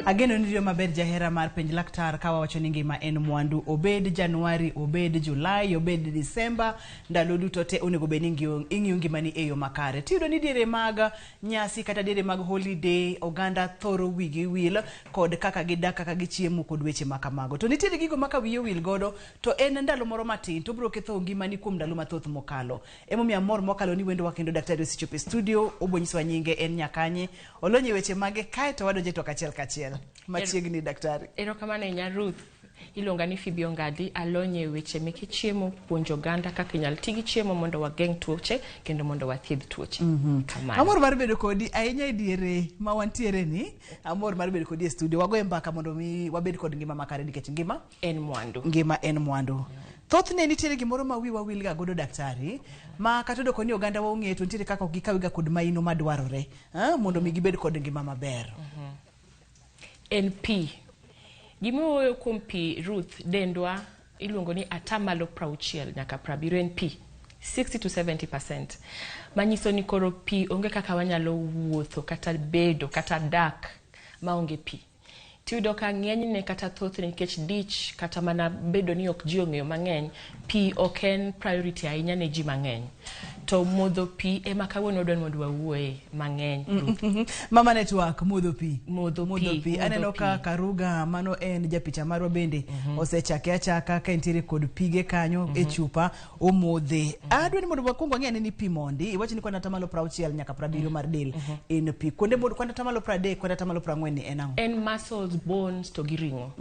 Ageno ni riyo maber jahera mar penj laktar ka wawacho ni ngima en mwandu. Obed Januari, obed Julai, obed Disemba, ndalo duto te onego bed ni ing'iyo ngimani e yo makare. Tiyudo ni diere mag nyasi kata diere mag holiday, oganda thoro wigi wil kod kaka gidak, kaka gichiemo kod weche ma kamago. To nitiere gigo ma ka wiyi owil godo to en ndalo moro matin to obiro ketho ngimani kuom ndalo mathoth mokalo. Emomiyo amor mokalo ni wendowa kendo daktari osechopo e studio, obiro nyisowa nyinge en nyakanye, olony e weche mage kae to wadonjo e twak achiel kachiel. Machiegni daktari. Erokamano ahinya Ruth. Iluonga ni Phoebe Ongadi, alony e weche meke chiemo, puonjo oganda kaka inyalo ti gi chiemo mondo wageng' tuoche kendo mondo wathiedh tuoche. Kamano. Amor mar bedo kodi ahinya e diere ma wantiere ni. Amor mar bedo kodi e studio. Wagoye mbaka mondo mi wabed kod ngima makare nikech ngima en mwandu. Ngima en mwandu. Thothne nitiere gimoro ma wiwa wil ga godo daktari, ma kata odoko ni oganda wa ong'eyo to nitiere kaka ok gikawiga kod maino madwarore mondo mi gibed kod ngima maber. En pi. Gima wuoyo kuom pi Ruth, dendwa iluongo ni atamalo 60 nyaka 70 en pi. 60 to 70%. Manyiso ni koro pi onge kaka wanyalo wuotho kata bedo kata dak maonge pi. Tiyudo ka ng'enyne kata thothne nikech dich kata mana bedo ni ok ji ong'eyo mang'eny, pi ok en priority ahinya ne ji mang'eny. To modho pi ema kawuono wadwa ni mondo wawuoye mang'eny. Mama Network, modho pi. Modho Modho pi. Modho Aneno ka pi. Karuga, mano en japicha marwa bende, osechake achaka ka entiere kod pige kanyo e chupa omodhe. Adwa ni mondo wakwong wang'e ane ni pi mondi. Iwacho ni kwan atamalo 60 nyaka 70 mar del en pi. Kuonde mod kwan atamalo 30, kwan atamalo 40 ni en ang'o? En muscles, bones to gi ring'o.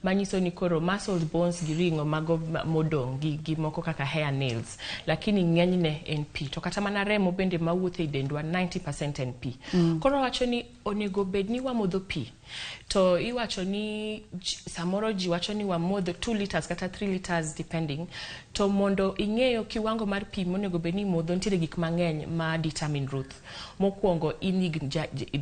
Manyiso ni koro muscles, bones gi ring'o mago modong' gi moko kaka hair, nails. Lakini ng'enyne en pi. To kata mana remo bende mawuotho e dendwa 90% en pi. Koro wacho ni onego bed ni wamodho pi. To iwacho ni samoro ji wacho ni wamodho 2 liters kata 3 liters depending. To mondo ing'eyo kiwango mar pi monego bed ni imodho, nitiere gik mang'eny ma determine Ruth. Mokwongo in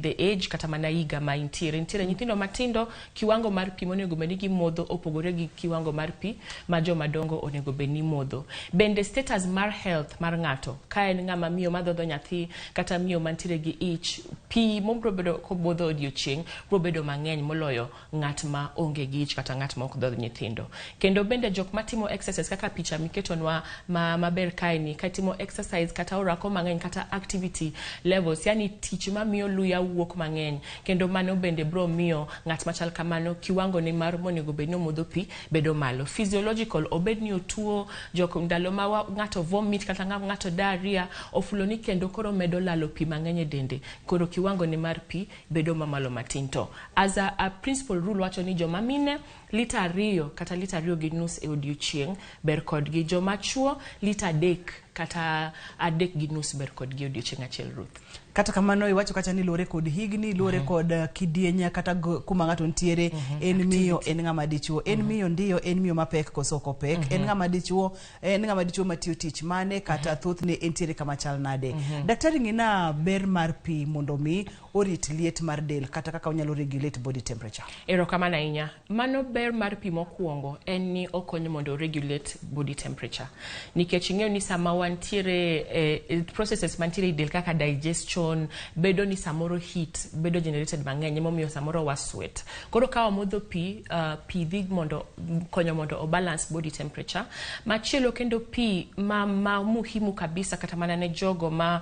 the age kata mana higa ma intiere. Nitiere nyithindo matindo, kiwango mar pi monego bed ni gimodho opogore gi kiwango mar pi ma joma dongo onego bed ni modho. Bende status mar health mar ng'ato, ka en ng'ama miyo madhodho nyathi kata miyo mantiere gi ich, pi mobiro bedo komodho odiochieng' biro bedo mang'eny moloyo ng'at ma onge gi ich kata ng'at ma ok dhodh nyithindo. Kendo bende jok matimo exercise kaka picha miketonwa ma maber kae ni, ka timo exercise kata orako mang'eny kata activity levels, yani tich mamiyo luya wuok mang'eny, kendo mano bende biro miyo ng'at machal kamano kiwango ne mar monego bed ni omodho pi bedo malo. Physiological, obed ni otuo, jok ndalo ma ng'ato vomit kata ng'ato diarrhea, ofulo ni kendo koro medo lalo pi mang'eny e dende, koro kiwango ne mar pi bedo mamalo matin. To as a principal rule wacho ni joma mine lita 2 kata lita 2.5 e odiochieng' ber kodgi, joma chuo lita 3 kata 3.5 ber kodgi e odiochieng' achiel Ruth. Kata kamano iwacho kacha ni luwore kod higni, luwore kod kidieny kata kuma ng'ato nitiere, en miyo, en ng'ama dichuo, en miyo ndiyo, en miyo mapek koso ok opek, en ng'ama dichuo, en ng'ama dichuo matiyo tich mane kata thothne entiere kama chal nade. Daktari ng'ina ber mar pi mondo mi orit liet mar del kata kaka onyalo regulate body temperature. Erokamano ahinya. Mano ber mar pi mokwongo en ni okonyo mondo regulate body temperature. Nikech ing'eyo ni sama wantiere processes mantiere e del kaka digestion, bedo ni samoro heat bedo generated mang'eny emomiyo samoro wa sweat. Koro ka wamodho pi, pi dhi mondo konyo mondo o balance body temperature. Machielo kendo pi ma muhimu kabisa kata mana ne jogo ma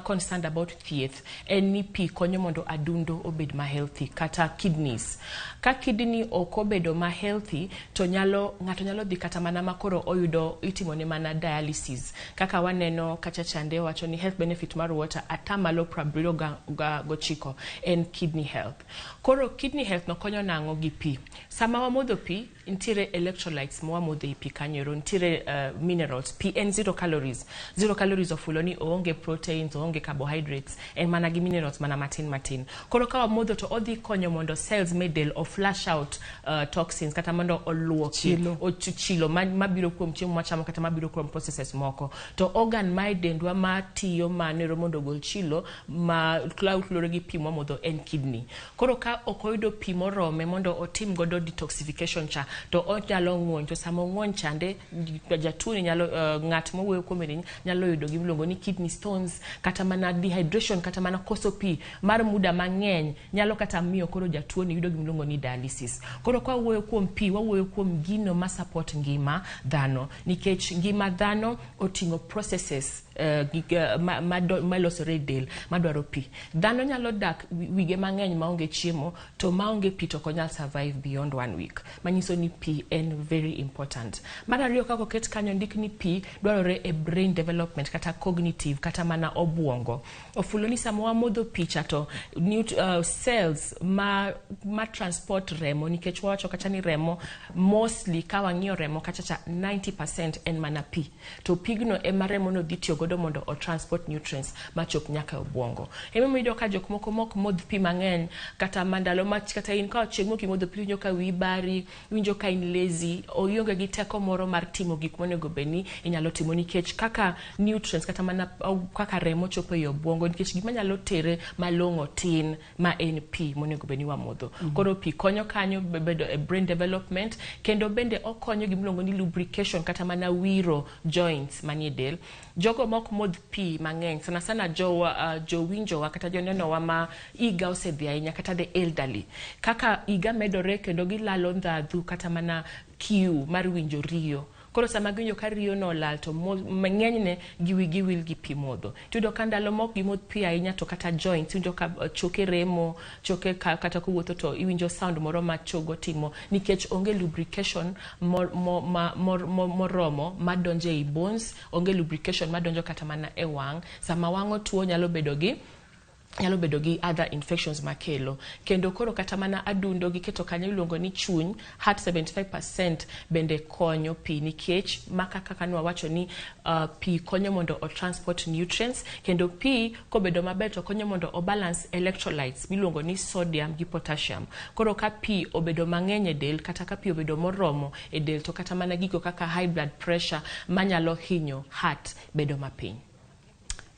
concerned about thieth en ni pi konyo mondo adundo obed ma healthy kata kidneys. Ka kidney ok obedo ma healthy to nyalo ng'ato nyalo dhi kata mana ma koro oyudo itimone mana dialysis. Kaka waneno kacha chande wacho ni health benefit mar water atamalo 79 en kidney health. Koro kidney health no konyo nang'o gi pi? Sama wamodho pi, nitiere electrolytes ma wamodho e pi kanyo ero, nitiere minerals. Pi en 0 calories. 0 calories ofulo ni oonge proteins, oonge carbohydrates, en mana gi minerals mana matin matin. Koro ka wamodho to odhi konyo mondo cells me del o flush out toxins kata mondo oluoki Chilo. Chilo mabiro kuom chiemo mwachamo kata mabiro kuom processes moko. To organ ma e dendwa matiyo manero mondo ogol chilo ma luwore gi pi mwamodho en kidney. Koro ka ok oyudo pi morome mondo otim godo detoxification cha, to onyalo ng'wony. To sama ong'wony chande, jatuo ni nyalo, ng'at mowuoyo kuome ni nyalo yudo gima iluongo ni kidney stones Kata mana dehydration, kata mana koso pi mar muda mang'eny nyalo kata miyo koro jatuo ni yudo gimiluongo ni dialysis. Koro ka wawuoyo kuom pi, wawuoyo kuom gino ma support ngima dhano, nikech ngima dhano oting'o processes malosore e del madwaro pi. Dhano nyalo dak wige mang'eny maonge chiemo, to maonge pi to ok onyal survive beyond one week. Manyiso ni pi en very important. Mar ariyo, kaka oket kanyo, ndik ni pi dwarore e brain development kata cognitive, kata mana obuongo. Ofulo ni sama wamodho pi cha to cells ma transport remo, nikech wawacho kacha ni remo mostly, ka wang'iyo remo kacha cha, 90% en mana pi, to pigno ema remo no dhi tiyo godo mondo o transport nutrients machop nyaka e obwongo. Emomiyo iyudo ka jok moko mok modh pi mang'eny, kata mandalo ma kata in ka chieng' mok imodho pi, iwinjo ka wiyi bari, iwinjo ka in lazy, ionge gi teko moro mar timo gik monego bed ni inyalo timo, nikech kaka nutrients kata mana kaka remo chopo ei obwongo, nikech gima nyalo tere malong'o tin, ma en pi monego bed ni wamodho. Koro pi konyo kanyo bedo e brain development, kendo bende okonyo gimiluongo ni lubrication, kata mana wiro joints manie del. Jogo mok modh pi mang'eny, sana sana jowa, jowinjowa kata jonenowa ma higa osedhi ahinya, kata the elderly, kaka higa medore kendo gilalo ndhadhu kata mana kiu mar winjo riyo. Koro sama giwinjo ka riyo no olal, to ng'enyne giwigi wil gi pi modho. Tiyudo ka ndalo mok gimodh pi ahinya, to kata joints iwinjo ka choke remo, choke ka, kata kowuotho to iwinjo sound moro ma chogo timo, nikech onge lubrication moromo madonjo ei bones, onge lubrication madonjo kata mana e wang'. Sama wang' otuo nyalo bedo gi other infections makelo. Kendo koro kata mana adundo giketo kanyo iluongo ni chuny, heart, 75% bende konyo pi, nikech maka kaka nwawacho ni pi konyo mondo o transport nutrients, kendo pi kobedo maber to konyo mondo o balance electrolytes miluongo ni sodium gi potassium. Koro ka pi obedo mang'eny e del, kata ka pi obedo moromo e del, to kata mana gigo kaka high blood pressure manyalo hinyo heart bedo mapiny.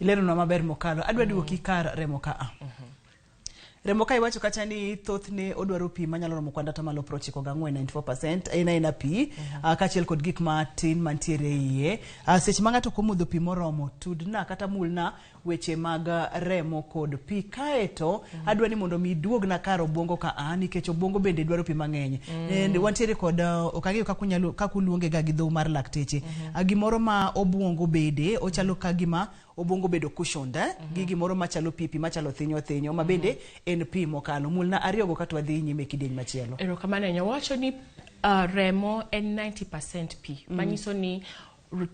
Ileronwa maber mokalo. Adwa duoki kar remo ka a. Remo ka iwacho kacha ni thothne odwaro pi manyalo romo kwan atamalo 94, 94% en aena pi, kaachiel kod gik matin mantiere e iye. Seche ma ng'ato ok omodho pi moromo, tudna kata mulna weche mag remo kod pi. Kaeto adwa ni mondo mi iduogna kar obwongo ka a, nikech obwongo bende dwaro pi mang'eny. Wantiere kod ok ang'eyo kaka unyalo kaka uluonge ga gi dho mar lakteche. Gimoro ma obwongo bede ochalo ka gima obwongo bedo cushioned, eh? Gi gimoro machalo pi, pi machalo thinyo thinyo ma bende en pi mokalo. Mulna ariyogo kato wadhi nyime e kidieny machielo. Erokamano ahinya. Wawacho ni remo en 90% pi, manyiso ni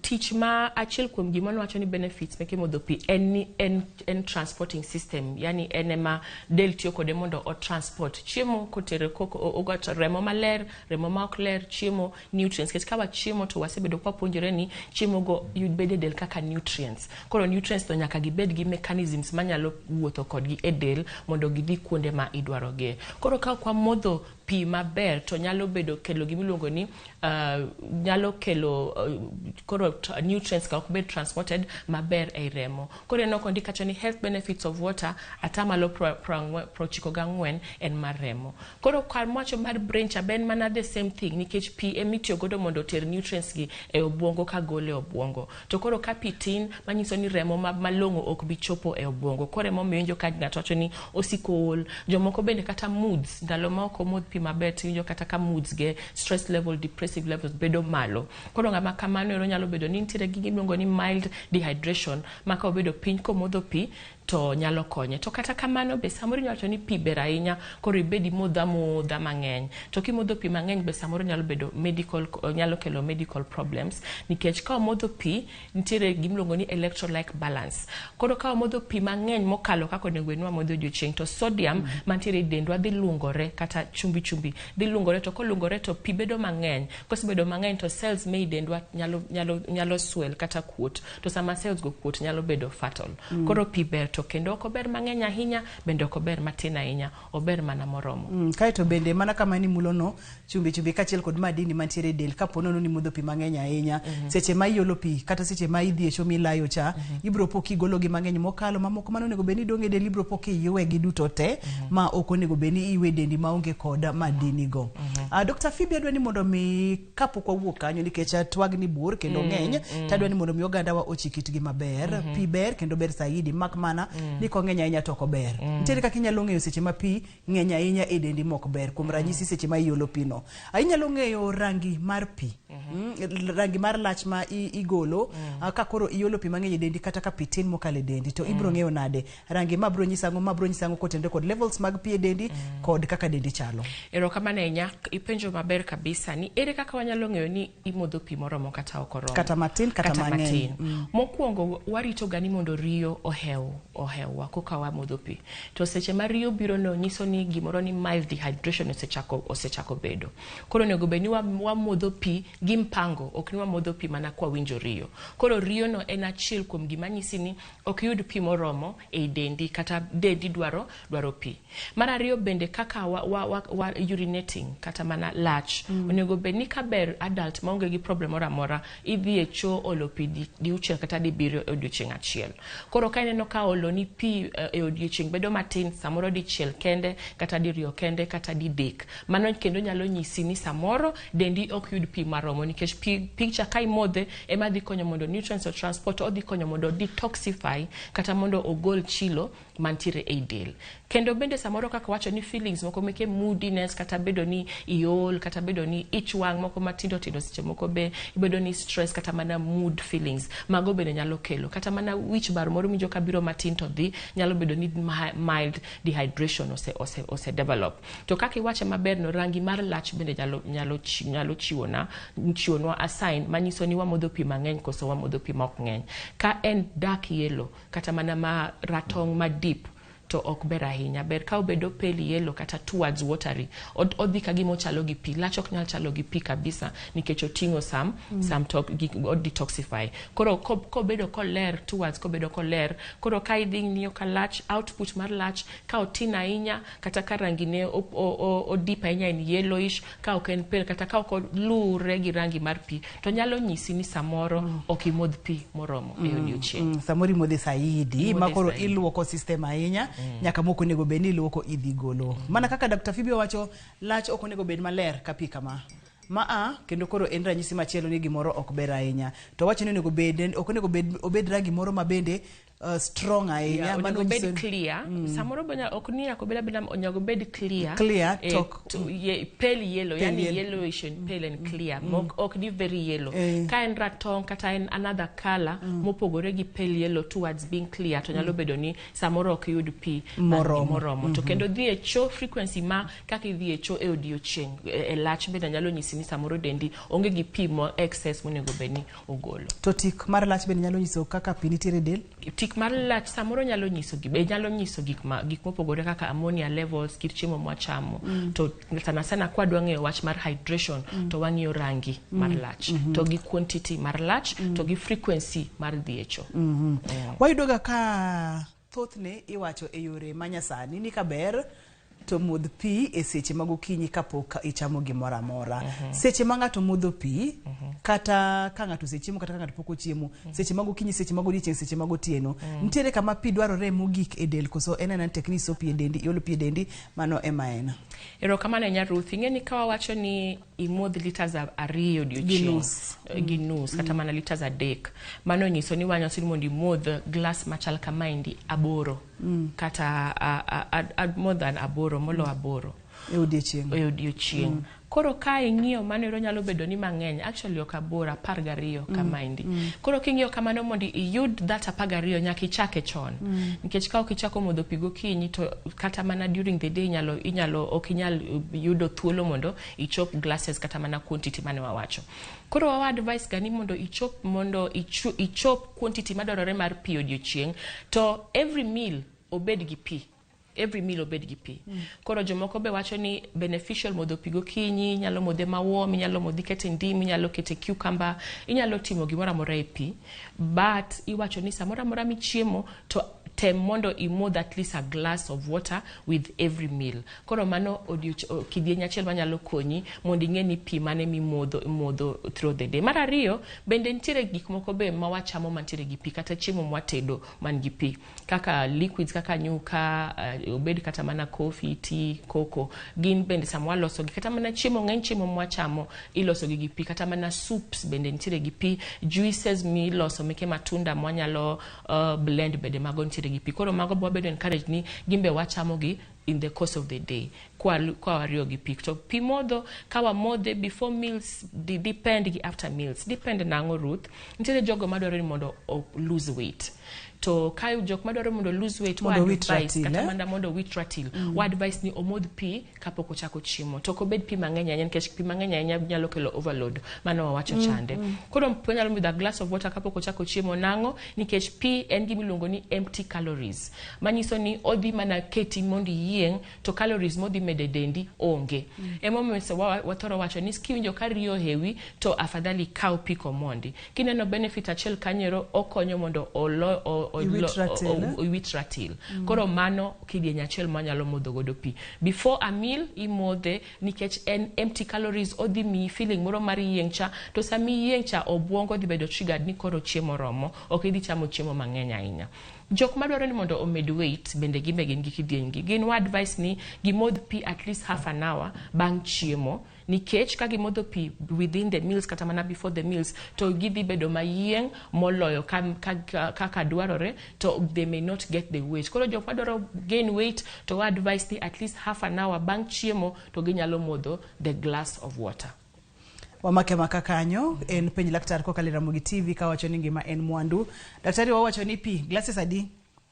tich ma achiel kuom gima nwacho ni benefits meke modho pi en ni en transporting system, yani en ema del tiyo kode mondo o transport chiemo kotere koko ogot remo maler, remo ma ok ler, chiemo, nutrients, nikech ka wachiemo to wasebedo kwa puonjore ni chiemo go yud bedo e del kaka nutrients. Koro nutrients to nyaka gibed gi mechanisms manyalo wuotho kodgi e del mondo gidhi kuonde ma idwarogie. Koro ka ok wamodho pi maber, to nyalo bedo kelo gimiluongo ni nyalo kelo koro nutrients ka ok bed transported maber ei remo. Koro en ok ondik kacha ni health benefits of water, atamalo 94 en mar remo. Koro kar mwacho mar brain cha be en mana the same thing, nikech pi emitiyo godo mondo oter nutrients gi e obwongo ka golo e obwongo. To koro ka pi tin, manyiso ni remo malong'o ok bi chopo e obwongo. Koro emomiyo iwinjo ka ng'ato wacho ni osiko ol. Jomoko bende kata moods, ndalo ma ok omodh pi maber, tiwinjo kata ka moods ge, stress level, depressive levels bedo malo. Koro ng'ama kamano ero nyalo bedo ni nitiere gi gimiluongo ni mild dehydration, ma ka obedo piny komodho pi to nyalo konye. To kata kamano be samoro inyalo wacho ni pi ber ahinya, koro ibed imodh amodha mang'eny. To kimodho pi mang'eny be samoro nyalo bedo medical, nyalo kelo medical problems, nikech ka omodho pi, nitiere gimiluongo ni electrolyte balance. Koro ka wamodho pi mang'eny mokalo kaka onego bed ni wamodho odiochieng', to sodium mantiere e dendwa dhi lungore, kata chumbi chumbi dhi lungore, to kolungore to pi bedo mang'eny. Kosebedo mang'eny to cells mei dendwa nyalo swell kata kuot, to sama cells go kuot nyalo bedo fatal. Koro pi ber, to kendo ok ober mang'eny ahinya, bende ok ober matin ahinya, ober mana moromo. Kaeto bende mana kama nimulono chumbi chumbi kaachiel kod madini mantiere e del, kapo nono ni modho pi mang'eny ahinya, seche ma iolo pi kata seche ma idhi e cho milayo cha, ibro po kigolo gi mang'eny mokalo mamoko mane onego bed ni dong' e del, ibro po kiywe gi duto te ma ok onego bed ni iwe dendi maonge kod madini go. Dr. Phoebe, adwa ni mondo mi kapok wawuok kanyo, nikech twagni bor kendo ng'eny, tadwa ni mondo mi oganda wa ochik itgi maber. Pi ber kendo ber saidi, mak mana ni kong'eny ahinya to ok ober. Nitiere kaka inyalo ng'eyo seche ma pi ng'eny ahinya e dendi mok ber. Kuom ranyisi, seche ma iolo pi no, inyalo ng'eyo rangi mar pi, rangi mar lach ma igolo ka koro iolo pi mang'eny e dendi, kata ka pi tin mokalo e dendi, to ibiro ng'eyo nade rangi ma biro nyiso ang'o, ma biro nyiso ang'o kotenore kod levels mag pi e dendi kod kaka dendi chalo? Erokamano ahinya, ipenjo maber kabisa ni ere kaka wanyalo ng'eyo ni imodho pi moromo kata ok oromo. Kata matin kata mang'eny. Matin. Mokwongo warito ga ni mondo riyo ohew ohewwa koka wamodho pi. To seche ma riyo biro no nyiso ni gimoro ni mild dehydration osechako bedo. Koro onego bed ni wamodho pi gi mpango, ok ni wamodho pi mana kwawinjo riyo. Koro riyo no en achiel kuom gima nyisi ni ok iyud pi moromo ei dendi kata dendi dwaro pi. Mar ariyo bende, kaka wa urinating kata mana lach, onego bed ni kaber adult maonge gi problem moro amora, idhi e cho olo pi diuchiel kata dibiriyo e odiochieng' achiel. Koro ka ineno ka olo ni pi e odiochieng' bedo matin, samoro dichiel kende kata diriyo kende kata didek, mano kendo nyalo nyisi ni samoro dendi ok yud pi maromo, nikech pi cha ka imodhe ema dhi konyo mondo nutrients o transport, odhi konyo mondo detoxify kata mondo ogol chilo mantiere ei del. Kendo bende samoro kaka wacho ni feelings moko meke moodiness, kata bedo ni iol, kata bedo ni ich wang' moko matindo tindo, seche moko be ibedo ni stress kata mana mood feelings, mago bende nyalo kelo kata mana wich bar moro minjo kabiro matin to dhi nyalo bedo ni mild dehydration ose develop. To kaka iwache maber no, rangi mar lach bende nyalo chiwonwa a sign manyiso ni wamodho pi mang'eny koso wamodho pi mok ng'eny. Ka en dark yellow kata mana ma ratong' ma deep, to ok ber ahinya. Ber ka obedo pale yellow kata towards watery, odhi ka gima ochalo gi pi. Lach ok nyal chalo gi pi kabisa nikech oting'o some to, o detoxify. Koro kobedo koler towards, kobedo koler. Koro ka idhi ng'iyo ka lach, output mar lach ka otin ahinya, kata ka rangi ne o deep ahinya en yellowish, ka ok en pale kata ka ok olure gi rangi mar pi, to nyalo nyisi ni samoro ok imodh pi moromo e odiochieng'. Samoro imodhe saidi Imodhe ma koro saidi. Iluoko system ahinya nyaka mok onego bed ni iluoko idhi golo. Mana kaka Dr. Phoebe owacho, lach ok onego bed maler ka pi kama ma a kendo koro en ranyisi machielo ni gimoro ok ber ahinya. To wacho ni onego bed, ok onego bed obed rangi moro ma bende strong ahinya. Yeah, mano onego bed nyiso clear. Samoro be ok ni nyaka obed abeda, onego bed clear. Clear, Pale yellow, Pale yani yellow. Yellowish and pale and clear. Ok ni very yellow. Ka en ratong' kata en another color mopogore gi pale yellow towards being clear, to nyalo bedo ni samoro ok yud pi moromo. Moromo. To kendo dhi e cho, frequency ma kaka idhi e cho e odiochieng' e lach bende nyalo nyisi ni samoro dendi onge gi pi mo excess monego bed ni ogolo. To tik mar lach bende nyalo nyiso kaka pi nitiere e del? Tik mar lach samoro nyalo nyiso be nyalo nyiso gik mopogore kaka ammonia levels, kit chiemo mwachamo. To sana sana kwadwa ng'eyo wach mar hydration, to wang'iyo rangi mar lach to gi quantity mar lach to gi frequency mar dhi e cho. Wayudoga ka thothne iwacho e yore manyasani ni kaber to modh pi e seche mag okinyi kapok ichamo gimoro amora. Seche ma ng'ato modho pi, kata ka ng'ato osechiemo kata ka ng'ato pok ochiemo, seche mag okinyi, seche mag odiechieng', seche mag otieno, nitiere kama pi dwarore mogik e del, koso en ena ni tek ni iso pi e dendi, iolo pi e dendi, mano ema en? Erokamano ahinya, Ruth. Ing'e ni ka wawacho ni imodh litres 2 Gi odiochieng' nus. Gi nus kata mana litres 3, mano nyiso ni wanyoso ni mondo imodh glass machal kamaendi aboro kata more than aboro, molo aboro e odiechieng'. E odiochieng'. Koro ka ing'iyo mano ero nyalo bedo ni mang'eny, actually ok aboro, 12 kamaendi. Koro king'iyo kamano, mondo iyud that 12 nyaka ichake chon, nikech ka ok ichako modho pi gokinyi, to kata mana during the day inyalo ok inyal yudo thuolo mondo ichop glasses kata mana quantity mane wawacho. Koro wawa advice ga ni mondo ichop quantity madwarore mar pi odiochieng', to every meal obed gi pi, every meal obed gi pi. Koro jomoko be wacho ni beneficial modho pi gokinyi, inyalo modhe mawarm, inyalo modhi kete ndim, inyalo kete cucumber, inyalo timo gimoro amora e pi, but iwacho ni samoro amora michiemo to Tem mondo imodh at least a glass of water with every meal. Koro mano kidieny achiel manyalo konyi mondo ing'e ni pi mane mimodho imodho through the day. Mar ariyo, bende nitiere gik moko be ma wachamo mantiere gi pi, kata chiemo mwatedo man gi pi, kaka liquids kaka nyuka, obed kata mana coffee, tea, cocoa, gin bende sama walosogi, kata mana chiemo, ng'eny chiemo mwachamo iloso gi gi pi, kata mana soups bende nitiere gi pi, juices miloso meke matunda mwanyalo blend bende mago nitiere gi pi. Koro mago wabedo encourage ni gin be wachamogi in the course of the day kwa wariwo gi pi. To pi modho, ka wamodhe before meals depend gi after meals depend nang'o, Ruth? Nitiere jogo madwaro ni mondo o lose weight, to ka jok madwaro mondo lose weight, mondo owit wa advise ratil, kata eh? mana mondo owit ratil, wa advise ni omodh pi kapok ochako chiemo, to ok obed pi mang'eny ahinya, nikech pi mang'eny ahinya nyalo kelo overload mano wawacho chande. Koro onyalo modho a glass of water kapok ochako chiemo. Nang'o? Nikech pi en gima iluongo ni empty calories, manyiso ni odhi mana keti mondo iyieng', to calories modhi medo e dendi onge. Emomiyo wathoro wacho ni kiwinjo ka riyo ohewi, to afadhali kaw pi komondi. Kineno benefit achiel kanyero, okonyo mondo Iwit ratil, eh? Iwit ratil. Koro mano kidieny achiel manyalo modho godo pi before a meal. Imodhe nikech en empty calories, odhi miyi feeling moro mar yieng' cha, to sami yieng' cha, obwongo dhi bedo triggered ni koro chiemo romo, ok idhi chamo chiemo mang'eny ahinya. Jok madwaro ni mondo omed weight bende gin be gin gi kidieny gi. Gin wa advice ni gimodh pi at least half an hour bang' chiemo, nikech ka gimodho pi within the meals kata mana before the meals, to gidhi bedo mayieng' moloyo kaka dwarore, to they may not get the weight. Koro jok madwaro gain weight, to wa advice ni at least half an hour bang' chiemo to ginyalo modho the glass of water. Wamake maka kanyo en Penj Laktar kokalo e Ramogi TV, kawacho ni ngima en mwandu. Daktari, wawacho ni pi glasses adi?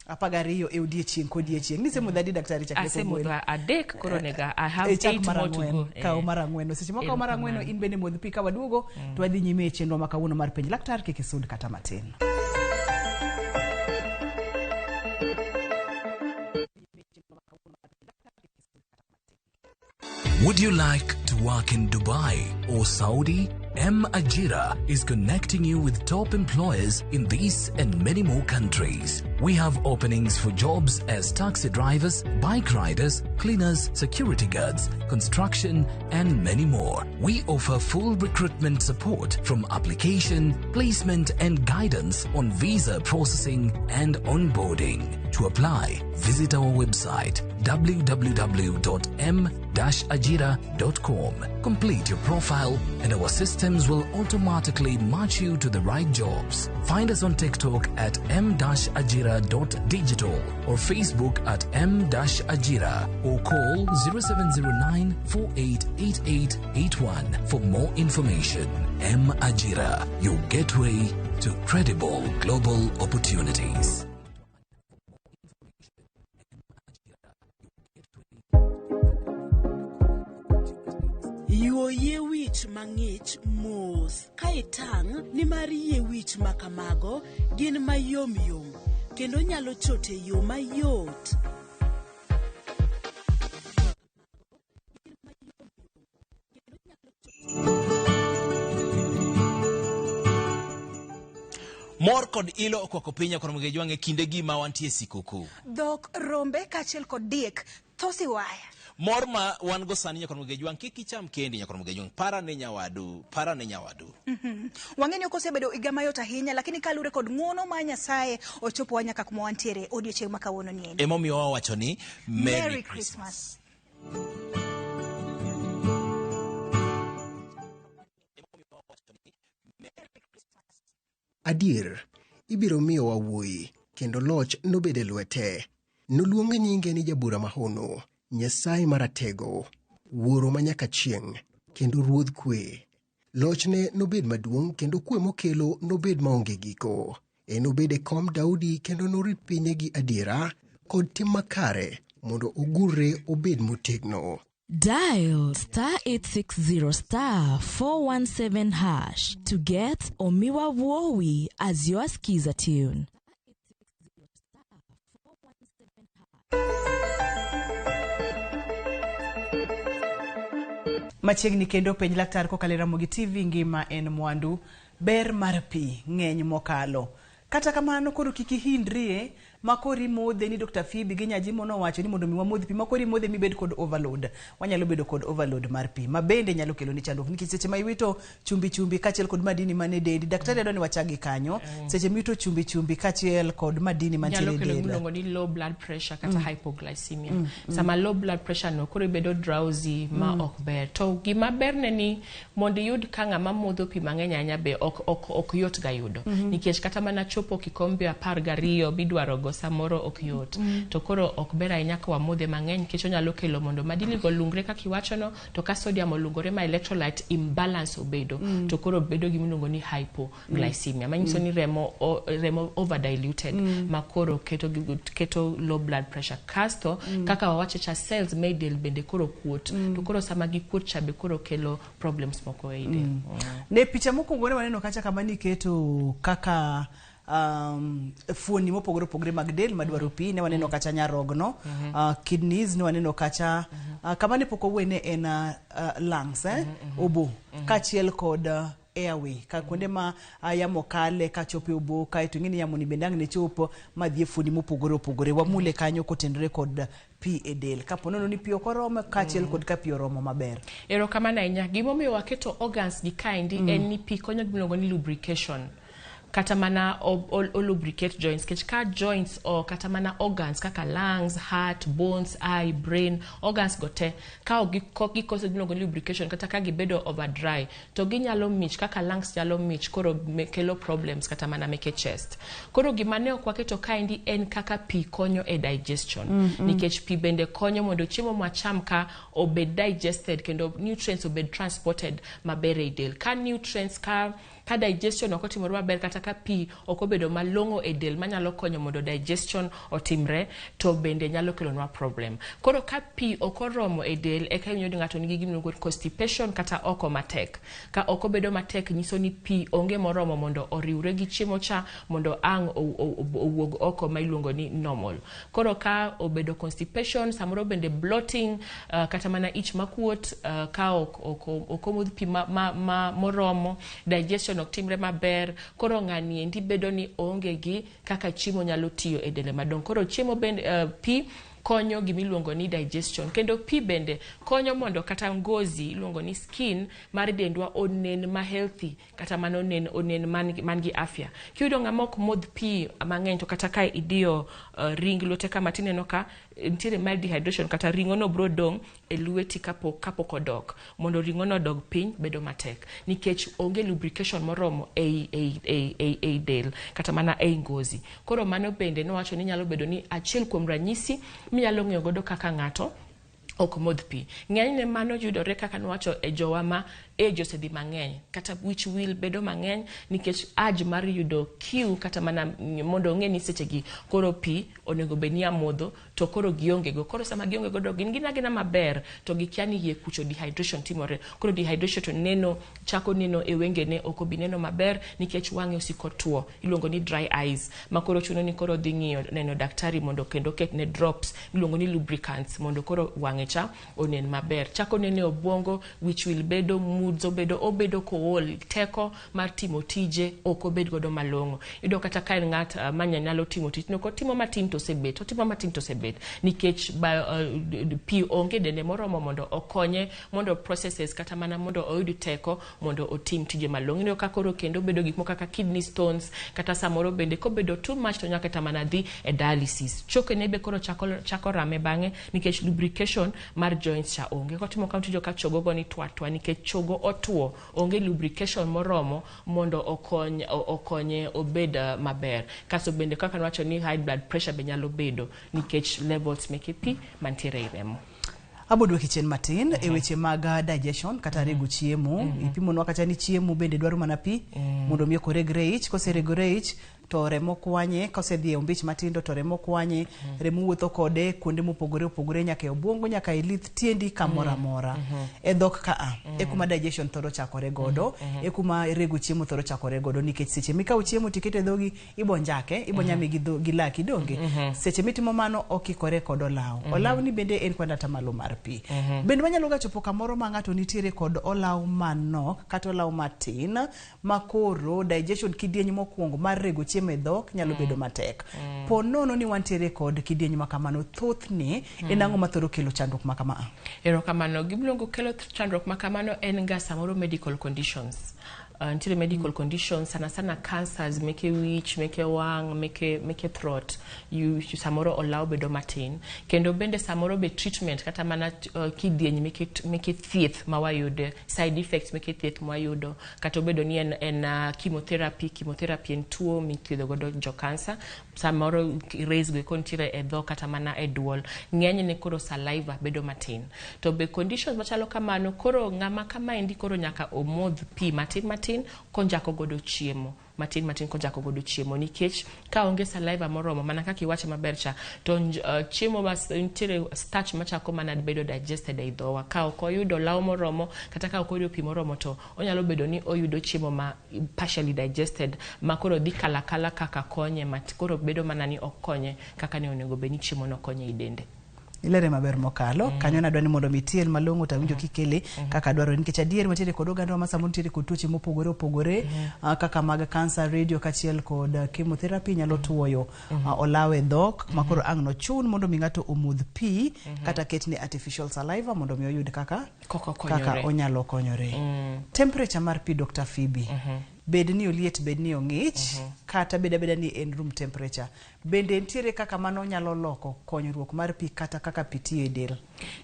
12 e odiechieng' kodiechieng'. Nisemodho adi, daktari, chakre Asemodho kogwen? adek, koro nega I have E chak eight mar more to ang'wen. go. Kaw mar ang'wen. Seche makaw mar ang'wen, Erokamano. in bende modh pi. Ka waduogo to wadhi nyime e chenro ma kawuono mar Penj Laktar. Kik isud kata matin. Would you like to work in Dubai or Saudi? M Ajira is connecting you with top employers in these and many more countries. We have openings for jobs as taxi drivers, bike riders, cleaners, security guards, construction, and many more. We offer full recruitment support from application, placement, and guidance on visa processing and onboarding. To apply, visit our website www.m-ajira.com. Complete your profile and our systems will automatically match you to the right jobs. Find us on TikTok at m-ajira.digital or Facebook at m-ajira or call 0709 488881 for more information. M Ajira, your gateway to credible global opportunities. Yuo yie wich mang'ich mos ka itang' nimar yie wich ma kamago gin mayomyom kendo nyalo chot e yo mayot. Mor kod ilo okwako piny Ramogi Jwang' e kindegi ma wantie e sikuku. Dhok, rombe kaachiel kod diek thosi waya. Mor ma wan go sani, Nyakwar Jwang', kik icham kendi, Nyakwar Jwang', para ne nyawadu, para ne nyawadu. Wang'e ni ok osebedo higa mayot ahinya, lakini kaluwore kod ng'uono mar Nyasaye ochopowa nyaka kuma wantiere odiochieng' ma kawuono ni endi. Emomiyo wawacho ni Merry, Merry Christmas. Christmas. Adier, ibiro miyowa wuoyi, kendo loch nobed e lwete. Noluong nyinge ni Jabura Mahono, Nyasaye Maratego, Wuoro manyaka chieng', kendo Ruodh Kwe. Lochne nobed maduong' kendo kwe mokelo nobed maonge giko. Enobed e kom Daudi kendo norit pinye gi adiera kod tim makare mondo ogurre obed motegno. Dial *860 *417# to get Omiwa Wowi as your skiza tune. Machiegni kendo Penj Laktar kokalo e Ramogi TV. Ngima en mwandu. Ber mar pi ng'eny mokalo. Kata kamano koro kik ihindrie. Ma koro imodhe ni Dr. Phoebe gi Nyajimo nowacho ni mondo mi wamodh pi, ma koro imodhe mibed kod overload. Wanyalo bedo kod overload mar pi, ma bende nyalo kelo ni chandruok nikech seche ma iwito chumbi chumbi kaachiel kod madini man e dendi. Daktari adwa ni wachak gi kanyo. Seche miwito chumbi chumbi kaachiel kod madini mantiere nyalo e kelo del. gimiluongo ni low blood pressure kata hypoglycemia. Sama low blood pressure no koro ibedo drowsy ma ok ber. To gima berne ni mondo iyud ka ng'ama modho pi mang'eny ahinya be ok yot ga yudo. Nikech kata mana chopo kikombe 12 midwaro go samoro ok yot. To koro ok ber ahinya ka wamodhe mang'eny nikech onyalo kelo mondo madini go olungre kaka iwachono, to ka sodium olungore ma electrolyte imbalance obedo, to koro bedo gimiluongo ni hypoglycemia. Manyiso ni remo over diluted ma koro keto low blood pressure. Kasto kaka wawacho cha, cells me del bende koro kuot. To koro sama gikuot cha be koro kelo problems moko ei del. Ne picha mokwongo ne waneno kacha kama niketo kaka fuoni mopogore opogore mag del madwaro pi. Ne waneno kacha nyarogno, kidneys, ne waneno kacha kama ne pok owuoye ne en lungs, obo, kaachiel kod airway, ka kuonde ma yamo kale kachopo e obo, kaeto ing'e ni yamo ni bende ang' ne chop madhi e fuoni mopogore opogore. Wamule kanyo kotenore kod pi e del, kapo nono ni pi ok oromo kaachiel kod ka pi oromo maber. Erokamano ahinya. Gimomiyo waketo organs gi kaendi en ni pi konyo gimiluongo ni lubrication. Kata mana o lubricate joints, nikech ka joints o kata mana organs kaka lungs, heart, bones, eye, brain, organs go te, ka ok gikoso gimiluongo ni lubrication kata ka gibedo over dry, to ginyalo mich kaka lungs nyalo mich koro kelo problems kata mana meke chest. Koro gima ne ok waketo kaendi en kaka pi konyo e digestion. Nikech pi bende konyo mondo chiemo mwacham ka obed digested kendo nutrients obed transported maber ei del. Ka nutrients ka digestion ok otimore maber kata ka pi ok obedo malong'o e del manyalo konyo mondo digestion otimre, to bende nyalo kelonwa problem. Koro ka pi ok oromo e del, eka iwinjo ni ng'ato nigi gimiluongo ni constipation kata oko matek. Ka ok obedo matek nyiso ni pi onge moromo mondo oriwre gi chiemo cha mondo ang' owuog oko ma iluongo ni normal. Koro ka obedo constipation, samoro bende bloating, kata mana ich makuot, ka ok omodh pi ma moromo, digestion ok timre maber, koro ng'ani endi bedo ni oonge gi kaka chiemo nyalo tiyo e dende madong'. Koro chiemo bende, pi konyo gimiluongo ni digestion, kendo pi bende konyo mondo kata ngozi iluongo ni skin mar dendwa onen ma healthy, kata mana onen man gi afya. Kiyudo ng'ama ok modh pi mang'eny, to kata ka idiyo ring lwete kama tineno ka nitiere mild dehydration, kata ring'o no bro dong' e lweti kapok odok. Mondo ring'o no odog piny bedo matek nikech onge lubrication moromo ei del kata mana ei ngozi. Koro mano bende nowacho ni nyalo bedo ni achiel kuom ranyisi minyalo ng'eyo godo kaka ng'ato ok modh pi. Ng'enyne mano yudore kaka nowacho e jowa ma age osedhi mang'eny, kata wich wil bedo mang'eny nikech urge mar yudo kiu, kata mana mondo ong'e ni sechegi koro pi onego bed ni amodho, to koro gionge go. Koro sama gionge godo gin gin agina maber, to gikia ni yie kucho dehydration timore. Koro dehydration to neno, chako neno e wengene, ok obi neno maber nikech wang'e osiko tuo, iluongo ni dry eyes, ma koro chuno ni koro dhi ng'iyo neno daktari mondo kendo ketne drops miluongo ni lubricants mondo koro wang'e cha onen maber. Chako neno e obwongo, wich wil bedo, moods obedo, obedo kool, teko mar timo tije ok obed godo malong'o. Iyudo kata ka en ng'at ma nyalo timo tich, nok otimo matin to osebet, otimo matin to osebet, nikech pi onge dende moromo mondo okonye mondo processes kata mana mondo oyud teko mondo otim tije malong'o. Iyudo ka koro kendo bedo gik moko kaka kidney stones, kata samoro bende kobedo too much to nyaka kata mana dhi e dialysis. Chokene be koro chako rame bang'e nikech lubrication mar joints cha onge. Kotimo kamano tiyudo ka chogo go ni twa twa nikech chogo otuo, onge lubrication moromo mondo okonye obed maber. Kasto bende kaka nwacho ni high blood pressure be nyalo bedo nikech levels meke pi mantiere ei remo. Abo dwoki chien matin e weche mag digestion kata rego chiemo. Ipimonwa kata ni chiemo bende dwaro mana pi mondo mi oregre ich. Koseregore ich to remo kwanye, kosedhi e ombich matindo to remo kwanye, remo wuotho kode kuonde mopogore opogore nyaka e obwongo, nyaka e lith tiendi, kamoro amora. E dhok ka a, e kuma digestion thoro chakore godo, e kuma rego chiemo thoro chakore godo, nikech seche mikawo chiemo tiketo e dhogi, ibo njake, ibo nyame gi laki, donge? Seche mitimo mano okikore kod olaw. Olaw ni bende en kod atamalo mar pi. Bende wanyalo ga chopo kamoro ma ng'ato nitiere kod olaw manok kata olaw matin ma koro digestion kidieny mokwongo mar rego chiemo chiemo e dhok nyalo bedo matek. Po nono ni wantiere kod kidieny ma kamano, thothne en ang'o mathoro kelo chandruok ma kama? Erokamano. Gimiluongo kelo chandruok ma kamano en ga samoro medical conditions. Nitiere medical conditions, sana sana cancers meke wich, meke wang', meke throat. Samoro olaw bedo matin. Kendo bende samoro be treatment kata mana kidieny meke thieth ma wayudo, side effects meke thieth ma wayudo, kata obedo ni en chemotherapy. Chemotherapy en tuo mithiedho godo jo cancer. Samoro rays go eko nitiere e dhok kata mana e duol. Ng'enyne koro saliva bedo matin. To be conditions machalo kamano, koro ng'ama kamaendi koro nyaka omodh pi matin matin konjako godo chiemo. Matin matin konjako godo chiemo, nikech ka onge saliva moromo, mana kaka iwacho maber cha, to chiemo ma nitiere starch machako mana bedo digested ei dhowa. Ka ok oyudo olaw moromo kata ka ok oyudo pi moromo, to onyalo bedo ni oyudo chiemo ma partially digested, ma koro dhi kala kala kaka konye, ma koro bedo mana ni ok konye kaka ne onego bed ni chiemo no konye ei dende. Ilere maber mokalo. Kanyo nadwa ni mondo mi tiel malong'o to awinjo kikele kaka dwarore, nikech adier wantiere kod oganda ma samoro nitiere kod tuoche mopogore opogore, kaka mag cancer, radio kaachiel kod chemotherapy nyalo tuoyo olaw e dhok, ma koro ang' nochun mondo mi ng'ato omodh pi kata ketne artificial saliva mondo mi oyud kaka koko kaka konyore. Onyalo konyore. Temperature mar pi, Dr. Phoebe, bed ni oliet, bed ni ong'ich, kata bed abeda ni en room temperature, bende nitiere kaka mano nyalo loko konyruok mar pi kata kaka pi tiyo e del?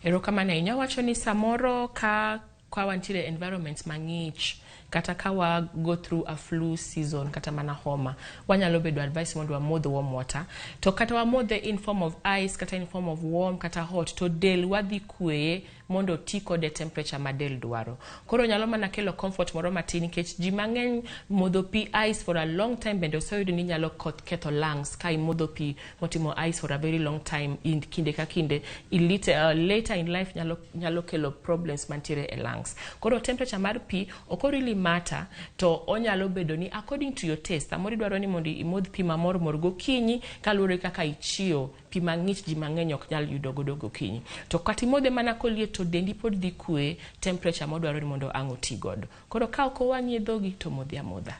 Erokamano ahinya. Wacho ni samoro ka wantiere environment mang'ich, kata ka wa go through a flu season kata mana homa, wanyalo bedo advice mondo wamodh warm water. To kata wamodhe in form of ice, kata in form of warm kata hot, to del wadhi kweye mondo oti kode temperature ma del dwaro. Koro nyalo mana kelo comfort moro matin, nikech ji mang'eny modho pi ice for a long time bende oseyudo ni nyalo ketho lungs. Ka imodho pi motimo ice for a very long time in kinde ka kinde later in life nyalo kelo problems mantiere e lungs. Koro temperature mar pi ok really matter, to onyalo bedo ni according to your taste. Samoro idwaro ni mondo imodh pi mamor mor gokinyi kaluwore kaka ichiewo. Pi mang'ich ji mang'eny ok nyal yudo godo gokinyi, to kata imodhe mana koliet, to dendi pod dhi kwe temperature modwaro ni mondo ang' oti godo. Koro ka ok owang'i e dhogi, to modhi amodha.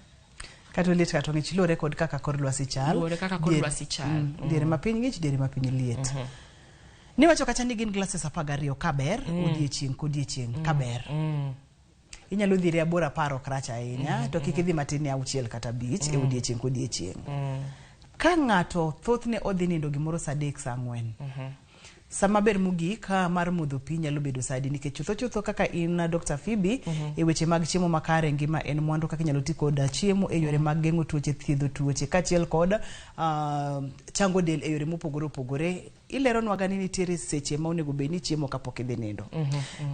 Kata oliet kata ong'ich, luwore kod kaka kor lwasi chal. Luwore kaka kor lwasi chal. Diere ma piny ng'ich, diere ma piny liet. Niwacho kacha ni gin glasses 12 kaber odiechieng' kodiechieng' kaber. Inyalo dhiri 8, 10 ok rach ahinya, to kik idhi matin ne 6 kata 5 e odiechieng' kodiechieng'. Ka ng'ato thothne odhi nindo gimoro saa 3, saa 4, sama ber mogik mar modho pi nyalo bedo sa adi? Nikech chutho chutho kaka in, Dr. Phoebe, e weche mag chiemo makare, ngima en mwandu, kaka inyalo ti kod chiemo e yore mag geng'o tuoche, thiedho tuoche kaachiel kod chango del e yore mopogore opogore, ileronwa ga ni nitiere seche ma onego bed ni chiemo kapok idhi nindo.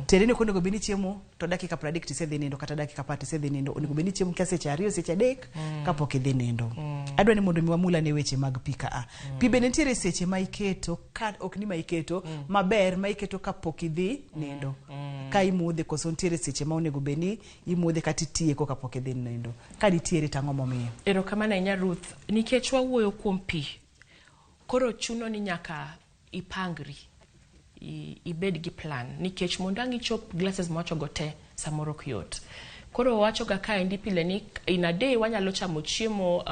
Tiende ni ok onego bed ni chiemo to dakika 30 tisedhi nindo, kata dakika 10 tisedhi nindo. Onego bed ni chiemo kia seche 2, seche 3 kapok idhi nindo. Adwa ni mondo mi wamul ane weche mag pi kaa. Pi bende nitiere seche ma iketo ka ok ni ma iketo maber ma iketo kapok idhi nindo ka imodhe, koso nitiere seche ma onego bed ni imodhe kata itieko kapok idhi nindo? Ka nitiere, to ang'o momiyo? Erokamano ahinya, Ruth. Nikech wawuoyo kuom pi, koro chuno ni nyaka ipangri, ibed gi plan, nikech mondo ang' ichop glasses mawachogo te samoro ok yot. Koro wawachoga kaendi pile ni in a day wanyalo chamo chiemo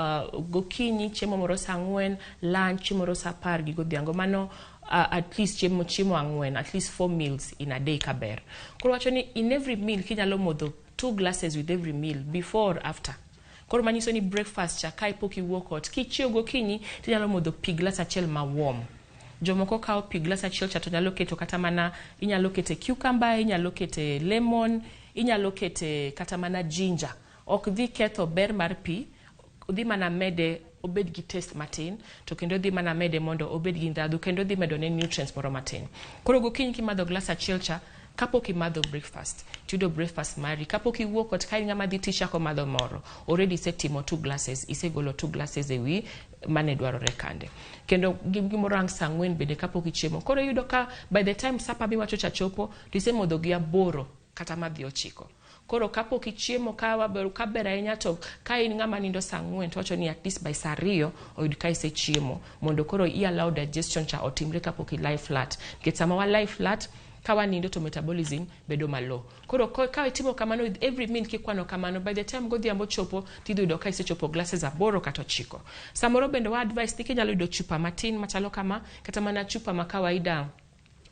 gokinyi, chiemo moro saa 4, lunch, chiemo moro saa 10 gi godhiambo. Mano at least chiemo 4, at least four meals in a day kaber. Koro wacho ni in every meal kinyalo modho two glasses with every meal, before or after. Koro manyiso ni breakfast cha ka ipok iwuok ot, kichiew gokinyi, tinyalo modho pi glass achiel ma warm. Jomoko kawo pi glass achiel cha to nyalo keto kata mana, inyalo kete cucumber, inyalo kete lemon, inyalo kete kata mana ginger. Ok dhi ketho ber mar pi, dhi mana mede obed gi taste matin, to kendo dhi mana mede mondo obed gi ndhadhu, kendo dhi medo ne nutrients moro matin. Koro gokinyi kimadho glass achiel cha kapok imadho breakfast, tiyudo breakfast mari kapok iwuok ot, ka in ng'ama dhi tich chako madho moro, already isetimo two glasses, isegolo two glasses ewi mane dwarore kande. Kendo gimoro ang' saa 4 bende kapok ichiemo. Koro iyudo ka by the time supper miwacho cha chopo, to isemodho gi 8 kata madhi 9. Koro kapok ichiemo, ka ber ahinya, to ka in ng'ama nindo saa 4, to wacho ni at least by saa 2 oyud ka isechiemo, mondo koro i allow digestion cha otimre kapok i lie flat, nikech sama wa lie flat. Ka wanindo to metabolism bedo malo. Koro ka itimo kamano with every meal kikwano kamano, by the time godhiambo chopo, tidhi yudo ka isechopo glasses 8 kata 9. Samoro bende wa advice ni kinyalo yudo chupa matin machalo kama, kata mana chupa ma kawaida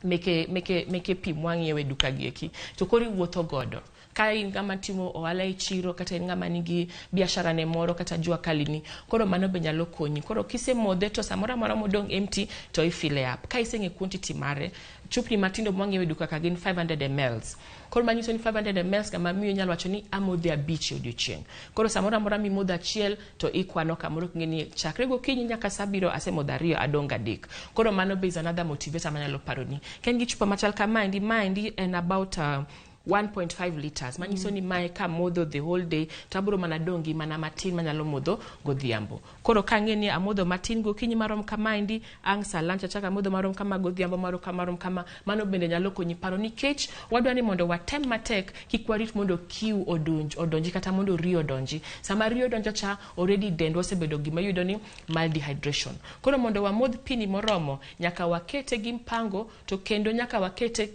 meke pi mwang'iewe duka gieki, to koro iwuotho godo. Ka in ng'ama timo ohala e chiro, kata in ng'ama nigi biashara ne moro, kata jua kali ni, koro mano be nyalo konyi. Koro kisemodhe to samoro amora modong' empty to i-fill up. Ka iseng'e quantity mare, chupni matindo mwang'iewe e duka ka gin 500 mls. Koro manyiso ni 500 mls ng'ama miyo nyalo wacho ni amodhe 5 e odiochieng'. Koro samoro amora mimodho 1 to ikwano kamoro king'e ni chakre gokinyi nyaka sa 7 asemodho 2, adong' 3. Koro mano be is another motivator manyalo paroni. Ka in gi chupa machal kamaendi, maendi en about 1.5 liters. Manyiso ni mae kamodho the whole day to abiro mana dong' gi mana matin manyalo modho godhiambo. Koro kang'e ni amodho matin gokinyi marom kamaendi, ang' sa lunch achako amodho marom kama, godhiambo marom kama, marom kama, mano bende nyalo konyi paro, nikech wadwa ni mondo watem matek kik warit mondo kiu odonji kata mondo riyo odonji. Sama riyo odonjo cha, already dendwa osebedo gima iyudo ni mild dehydration. Koro mondo wamodh pi ni moromo, nyaka wakete gi mpango, to kendo nyaka wakete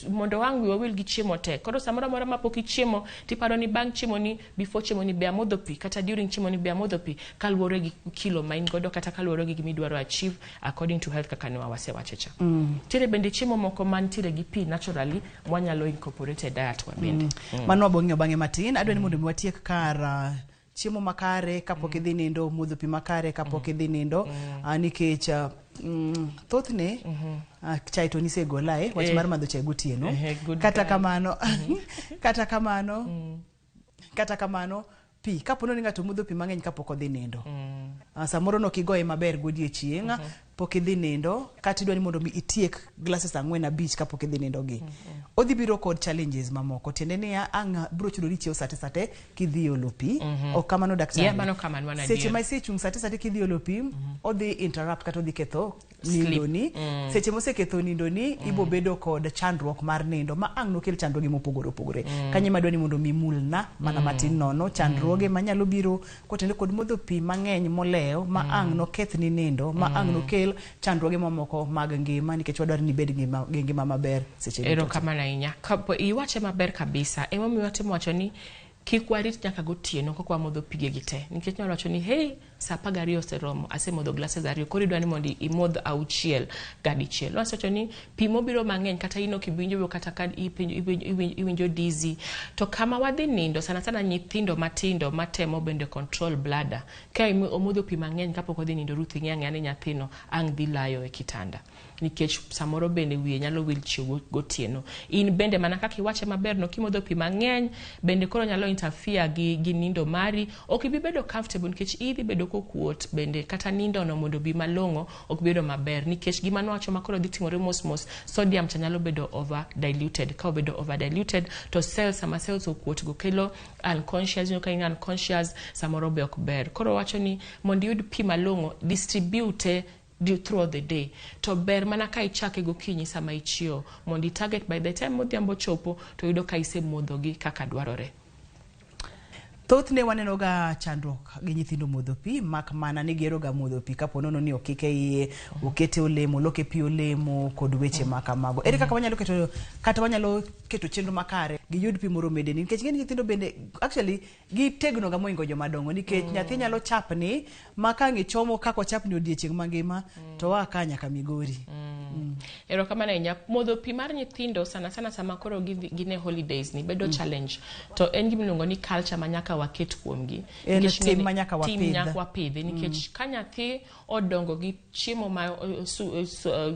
mondo wang' wiwa wil gi chiemo tek. Koro samoro amora mapok ichiemo, tiparo ni bang' chiemo ni, before chiemo ni be amodho pi, kata during chiemo ni be amodho pi, kaluwore gi kilo ma in godo, kata kaluwore gi gima idwaro achieve according to health kaka ne wasewacho cha. Nitiere bende chiemo moko mantiere gi pi naturally mwanyalo incorporate e diet wa bende. Mano wabo ng'iyo bang'e matin. Adwa ni mondo mi watiek kar chiemo makare kapok idhi nindo, modho pi makare kapok idhi nindo, nikech thothne chai to nisegola wach mar madho chai gotieno. Kata kamano pi, kapo ni ng'ato modho pi mang'eny kapok odhi nindo, samoro nok igoye maber godiechieng', pok idhi nindo, kata idwa ni mondo mi itiek glasses 4 5 kapok idhi nindo gi, odhi biro kod challenges mamoko. Tiende niya, ang' biro chuno ni ichiew sate sate kidhi olo pi. Ok kamano, daktari? Yeah, mano kamano, mano Seche adier. ma isechung' sate sate kidhi olo pi, odhi interrupt kata odhi ketho nindoni. Seche moseketho nindoni, ibo bedo kod chandruok mar nindo ma ang' nokel chandruoge mopogore opogore. Kanyo ema adwa ni mondo mi mulna mana matin nono chandruoge manyalo biro kotenore kod modho pi mang'eny molewo ma ang' nokethni nindo, ma ang' nokel chandruoge mamoko mag ngima, nikech wadwaro ni ibed gi ngima maber seche duto. Erokamano ahinya. Iwache maber kabisa. Emomiyo watemo wacho ni kik warit nyaka gotieno kok wamodho pige gi te, nikech nyalo wacho ni hey, sa 12 oseromo, asemodho glasses 2, koro idwa ni mondo imodh 6 gadichiel. Wasewacho ni pi mobiro mang'eny, kata in ok iwinjo, kata ka iwinjo dizzy, to kama wadhi nindo, sana sana nyithindo matindo matemo bende control bladder, ka omodho pi mang'eny kapok odhi nindo, Ruth, ing'e ang'eya ni nyathino ang' dhi layo e kitanda, nikech samoro bende wiye nyalo wil chiew gotieno. In bende mana kaka iwache maber no, kimodho pi mang'eny bende koro nyalo interfere gi nindo mari, ok ibi bedo comfortable nikech idhi bedo kokuot bende, kata nindo no mondo obi malong'o ok bedo maber, nikech gima nwacho ma koro dhi timore mos mos, sodium cha nyalo bedo over diluted. Ka obedo over diluted to cells, sama cells okuot go kelo unconscious, ka in unconscious samoro be ok ber. Koro wacho ni mondo iyud pi malong'o, distribute throughout the day, to ber mana ka ichake gokinyi sama ichiewo, mondo i target by the time odhiambo chopo to yudo ka isemodhogi kaka dwarore. Thothne waneno ga chandruok gi nyithindo modho pi, mak mana ni gihero ga modho pi kapo nono ni okike iye, okete olemo, oloke pi olemo kod weche ma kamago. Ere kaka wanyalo keto, kata wanyalo keto chenro makare giyud pi moromo e dendgi, nikech ing'e ni nyithindo bende actually gitegno ga mohingo joma dongo, nikech nyathi nyalo chapni ma ka ang' ichomo kaka ochapni odiechieng' mangima, to oa ka nyaka Migori. Erokamano ahinya. Modho pi mar nyithindo sana sana sama koro gin e holidays ni bedo challenge, to en gima iluongo ni culture ma nyaka waket kuomgi. En Nikech tim ng'eni ma nyaka tim wapidh. nyaka wapidhi, nikech ka nyathi odongo gi chiemo ma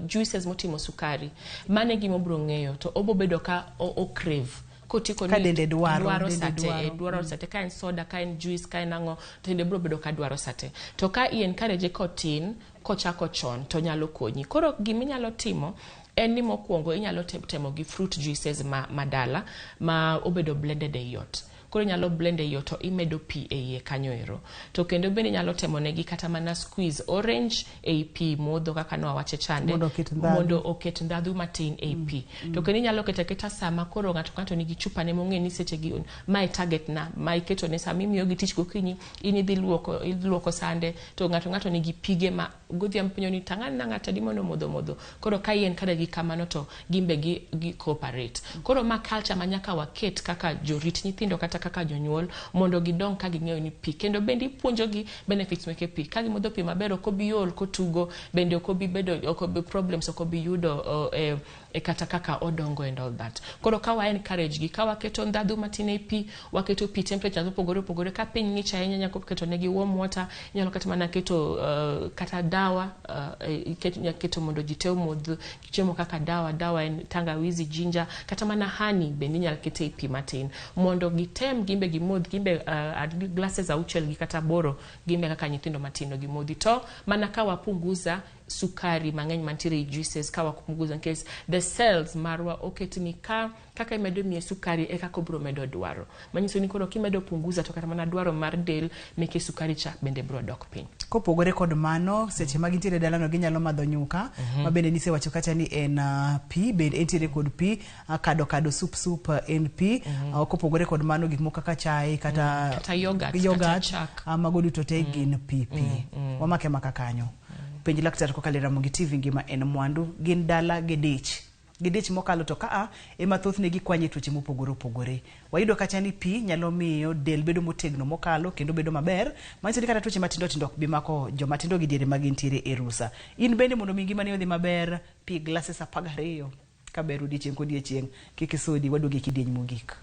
juices motimo sukari, mano e gima obiro ng'eyo, to obo bedo ka o crave kotieko Ka ni dende dwaro, dwaro dende sate, dwaro. dwaro sate, ka en soda, ka en juice, ka en ang'o, to dende biro bedo ka dwaro sate. To ka i encourage kotin, kochako chon, to nyalo konyi. Koro giminyalo timo en ni mokwongo inyalo temo gi fruit juices ma dala ma obedo blended ei ot. Koro inyalo blend e iye to imedo pi e iye kanyo ero. To kendo bende inyalo temo negi kata mana squeeze orange ei pi modho kaka nwawache chande. Mondo oket ndhadhu. Mondo oket ndhadhu matin ei pi. To kendo inyalo keto aketa sama koro ng'ato ka ng'ato nigi chupa ne mong'e ni seche gi mae target na ma iketo ne sama imiyogi tich gokinyi in idhi luoko iluoko sande to ng'ato ng'ato nigi pige ma godhiambo penjo ni tang'an na ng'ato adi mondo modho modho. Koro ka ien kada gi kamano to gimbe gi, gi cooperate. Koro ma culture ma nyaka waket kaka jorit nyithindo kata kaka jonyuol mondo gidong ka ging'eyo ni pi. Kendo bende ipuonjogi benefits meke pi. Ka gimodho pi maber ok obi ol kotugo, bende ok obi bedo ok obi problems ok obi yudo e kata kaka odongo and all that. Koro ka wa encourage gi, ka waketo ndhadhu matin e pi, waketo pi temperature mopogore opogore, ka piny ng'ich ahinya nyalo keto negi warm water, inyalo kata mana keto kata dawa, inyalo keto mondo ji te omodh chiemo kaka dawa, dawa en tangawizi, ginger, kata mana honey bende inyalo ket e pi matin mondo gitem gimbe gimodh gimbe glasses auchiel gi kata aboro gimbe kaka nyithindo matindo gimodhi. To mana ka wapunguza sukari mang'eny mantiere e juices, ka wapunguza nikech the cells marwa oket ni ka kaka imedo miye sukari e kaka obiro medo dwaro. Manyiso ni koro kimedo punguza to kata mana dwaro mar del meke sukari cha bende biro dok piny. Kopogore kod mano, seche ma gintiere dalano ginyalo madho nyuka, ma bende nisewacho kacha ni en pi, bende entiere kod pi, kado kado sup sup en pi. Kopogore kod mano gik moko kaka chai kata, kata yogurt, yogurt, kata chak. Mago duto te gin pi pi. Wamake maka kanyo. Penj laktar kokalo e Ramogi TV ngima en mwandu, gin dala gi dich. Gi dich mokalo to kaa ema thothne gikwanye tuoche mopogore opogore. Wayudo kacha ni pi nyalo miyo del bedo motegno mokalo kendo bedo maber, manyiso ni kata tuoche matindo tindo ok bi mako joma tindo gi diere ma gintiere e rusa. In bende mondo mi ngimani odhi maber, pi glasses 12 kaber odiochieng' kodiochieng', kik isudi, waduogo e kidieny mogik.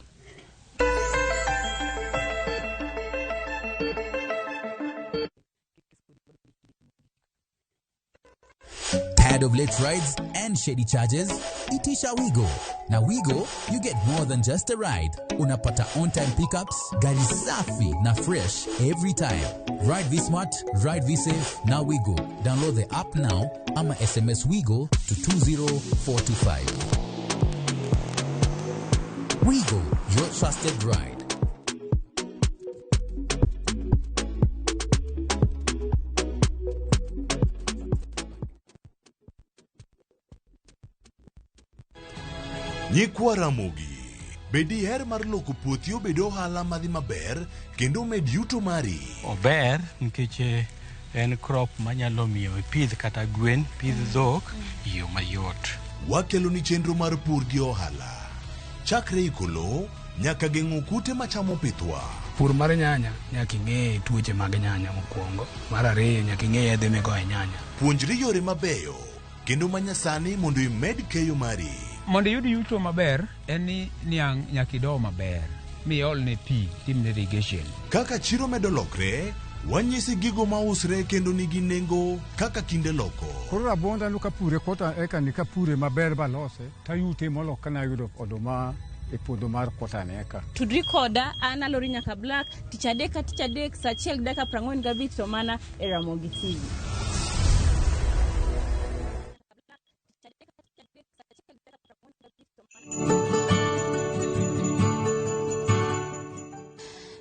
Tired of late rides and shady charges? Itisha Wigo. Now Wigo, you get more than just a ride. Unapata on-time pickups, gari safi na fresh every time. Ride V-Smart, ride V-Safe, now Wigo. Download the app now ama SMS Wigo to 20425. Wigo, your trusted ride. Nyikwa Ramogi, be diher mar loko puothi obed ohala madhi maber kendo med yuto mari? Ober nikech en crop manyalo miyo ipidh kata gwen, pidh dhok e yo mayot. Wakelo ni chenro mar pur gi ohala. Chakre iko lowo nyaka geng'o kute machamo pithwa. Pur mar nyanya nyaka ing'e tuoche mag nyanya mokwongo. Mar ariyo nyaka ing'e yedhe migoyo e nyanya. Puonjri yore mabeyo kendo manyasani mondo imed keyo mari. Mondo iyud yuto maber en ni niang' nyaka ido maber miolne pi timne irrigation. Kaka chiro medo lokre, wanyisi gigo mausre kendo nigi nengo kaka kinde loko. Koro rabuonda no kapure kota eka ni kapure maber balose tayute molo kana yudo oduma e puodho mar kota ne eka. Tudri koda an Alori nyaka Black tich adek ka tich adek saa 1:45 to mana e Ramogi TV.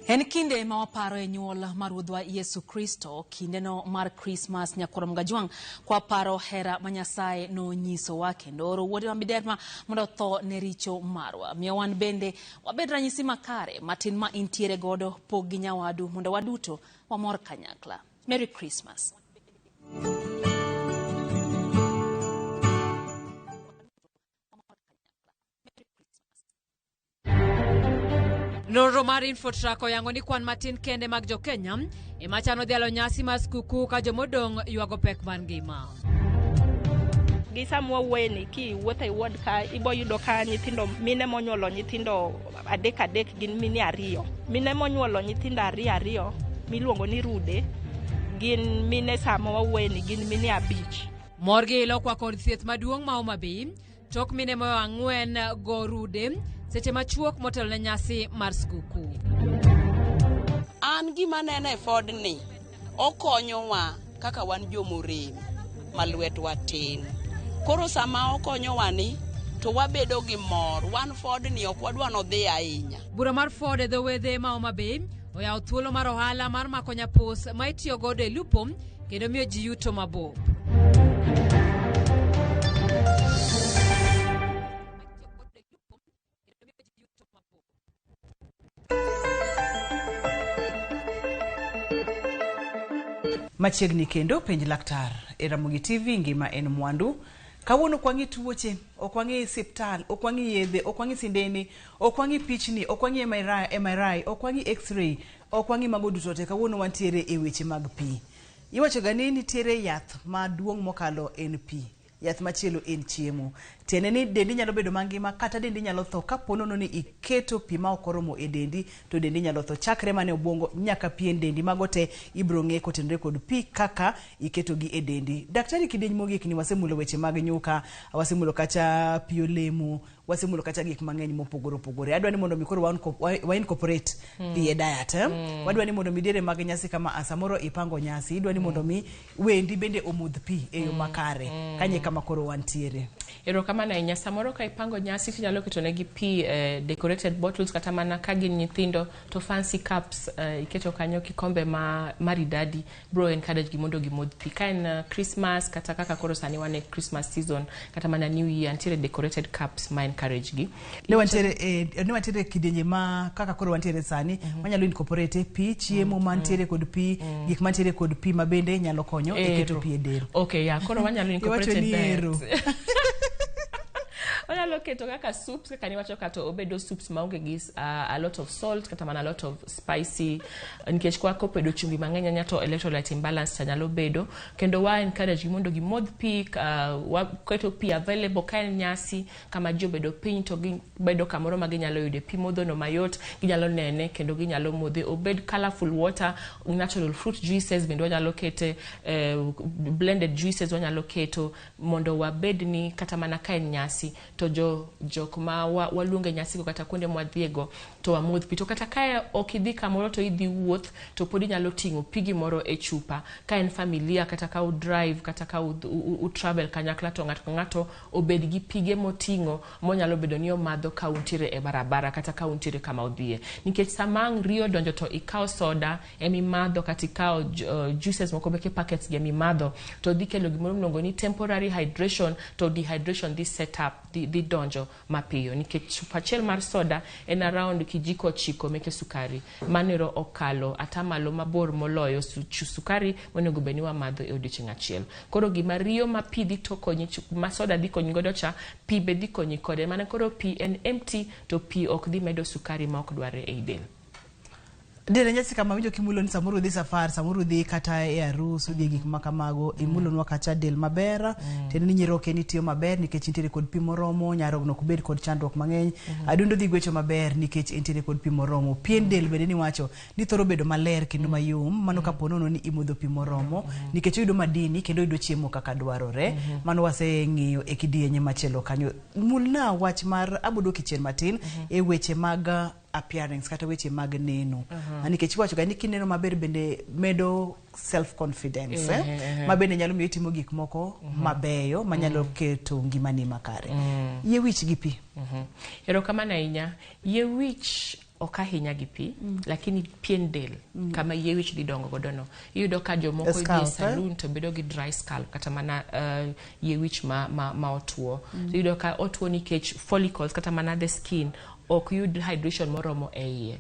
En kinde ma waparo e nyuol mar Ruodhwa Yesu Kristo, kindeno mar Krismas nyakwar Mgajwang', kwaparo hera ma Nyasaye nonyisowa kendo oro wuode ma miderma mondo otho ne richo marwa. Miyo wan bende wabed ranyisi makare matin ma intiere godo pog gi nyawadu mondo waduto wamor kanyakla. Merry Christmas. Nonro mar Infotrack oyango ni kwan matin kende mag jo-Kenya ema chano dhialo nyasi mar skuku ka jomodong' ywago pek mar ngima. Gi sama wawuoyeni kiwuotho e ward ka ibo yudo ka nyithindo mine monyuolo nyithindo adek adek gin mine ariyo. Mine monyuolo nyithindo ariyo ariyo miluongo ni rude gin mine sama wawuoyeni gin mine abich. Mor gi ilo kwa kod thieth maduong' ma Homa Bay tok mine moyo ang'wen go rude seche machuok motelo ne nyasi mar skuku. An gima aneno e Ford ni okonyowa kaka wan jomorem ma lwetwa tin. Koro sama okonyowa ni to wabedo gi mor. Wan Ford ni ok wadwa nodhi ahinya. Bura mar Ford e dho wedhe ma Homa Bay oyawo thuolo mar ohala mar mako nyapus ma itiyo godo e lupo kendo miyo ji yuto mabup. Machiegni kendo penj laktar e Ramogi TV ngima en mwandu. Kawuono ok wang'i tuoche, ok wang'i siptal, ok wang'i yedhe, ok wang'i sindene, ok wang'i pichni, ok wang'i MRI, MRI, ok wang'i x-ray, ok wang'i mago duto te. Kawuono wantiere e weche mag pi. Iwacho ga ni nitiere yath maduong' mokalo en pi. Yath machielo en chiemo. Tiende ni dendi nyalo bedo mangima kata dendi nyalo tho kapo nono ni iketo pi ma ok oromo e dendi to dendi nyalo tho. Chakre mana e obwongo nyaka pien dendi mago te ibiro ng'e kotenore kod pi kaka iketogi e dendi. Daktari kidieny mogik ni wasemulo weche mag nyuka, wasemulo kacha pi olemo, wasemulo kacha gik mang'eny mopogore opogore. Adwa ni mondo mi koro wa incorporate pi e diet. Wadwa ni mondo mi diere mag nyasi kama samoro ipango nyasi, idwa ni mondo mi wendi bende omodh pi e yo makare. Kanye kama koro wantiere. Erokamano ahinya. Samoro ka ipango nyasi tinyalo keto negi pi decorated bottles kata mana ka gin nyithindo to fancy cups iketo kanyo kikombe ma maridadi bro encourage gi mondo gimodh pi. Ka en Christmas kata kaka koro sani wan e Christmas season kata mana New Year nitiere decorated cups ma encourage gi. Ne wantiere kidienje ma kaka koro wantiere sani wanyalo incorporate pi, chiemo mantiere kod pi, gik mantiere kod pi ma bende nyalo konyo e keto pi e del. Okay, yeah, koro wanyalo incorporate diet. Wanyalo keto kaka soups, kaka niwacho kata obedo soups maonge gi a lot of salt kata mana a lot of spicy nikech kwa kobedo chumbi mang'eny ahinya to electrolyte imbalance cha nyalo bedo. Kendo wa encourage gi mondo gimodh pi, waketo pi available ka en nyasi kama ji obedo piny to gibedo kamoro ma ginyalo yude pi modho no mayot, ginyalo nene kendo ginyalo modhe. Obed colorful water, natural fruit juices bende wanyalo kete, blended juices wanyalo keto mondo wabed ni kata mana ka en nyasi to jok ma waluongo e nyasi go kata kuonde mwadhiego to wamodh pi. To kata ka ok idhi kamoro to idhi wuoth to pod inyalo ting'o pigi moro e chupa. Ka en familia kata ka u drive kata ka u travel kanyakla to ng'ato ka ng'ato obed gi pige moting'o monyalo bedo ni omadho ka untiere e barabara kata ka untiere kama odhiye. Nikech sama ang' riyo odonjo to ikawo soda emimadho kata ikawo juices moko meke packets gi emimadho to dhi kelo gimoro miluongo ni temporary hydration to dehydration dhi set up dhi donjo mapiyo nikech chupa achiel mar soda en around kijiko 9 meke sukari. Mano ero okalo atamalo mabor moloyo sukari monego bed ni wamadho e odiochieng' achiel. Koro gima riyo ma pi dhi to konyi ma soda dhi konyi godo cha, pi be dhi konyi kode. Mana koro pi en empty to pi ok dhi medo sukari ma ok dwarre ei del. Diere nyasi kama winjo kimulo ni samoro udhi safar, samoro udhi kata e arus, udhi e gik ma kamago, imulonwa kacha del maber, tiende ni nyiroke ni tiyo maber nikech intiere kod pi moromo, nyarogno ok bed kod chandruok mang'eny, adundo dhi gwecho maber nikech entiere kod pi moromo, pien del bende niwacho ni thoro bedo maler kendo mayom, mano kapo nono ni imodho pi moromo, nikech oyudo madini kendo oyudo chiemo kaka dwarore, mano waseng'iyo e kidienye machielo kanyo. Mulna wach mar aboduoki chien matin e weche mag appearance kata weche mag neno. Nikech iwacho ga ni kineno maber bende medo self confidence ma bende nyalo miyo itimo gik moko mabeyo manyalo keto ngimani makare. Yie wich gi pi. Erokamano ahinya. Yie wich ok ahinya gi pi, lakini pien del kama yie wich dhi dongo godo no. Iyudo ka jomoko dhi e saloon to bedo gi dry scalp kata mana yie wich ma otuo. Iyudo ka otuo nikech follicles kata mana the skin ok yud hydration moromo e iye.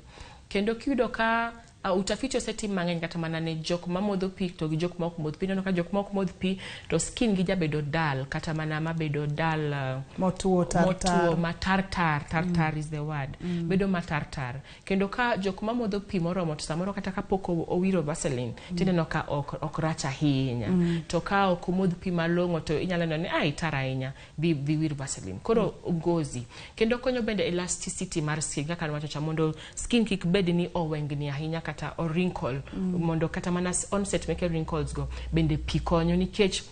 Kendo kiyudo ka utafiti osetim mang'eny kata mana ne jok mamodho pi to gi jok ma ok modh pi. Ineno ka jok ma ok modh pi to skin gi jabedo dull kata mana mabedo dull motuo tar motuo matar tar, tar tar is the word. Bedo matar tar. Kendo ka jok mamodho pi moromo to samoro kata kapok owiro Vaseline tineno ka ok rach ahinya. To ka ok omodh pi malong'o to inyalo neno ni itar ahinya, dhi wir Vaseline. Koro ngozi. Kendo konyo bende elasticity mar skin kaka nwacho cha mondo skin kik bed ni owengni ahinya kata o wrinkle mondo kata mana onset meke wrinkles go bende pi konyo nikech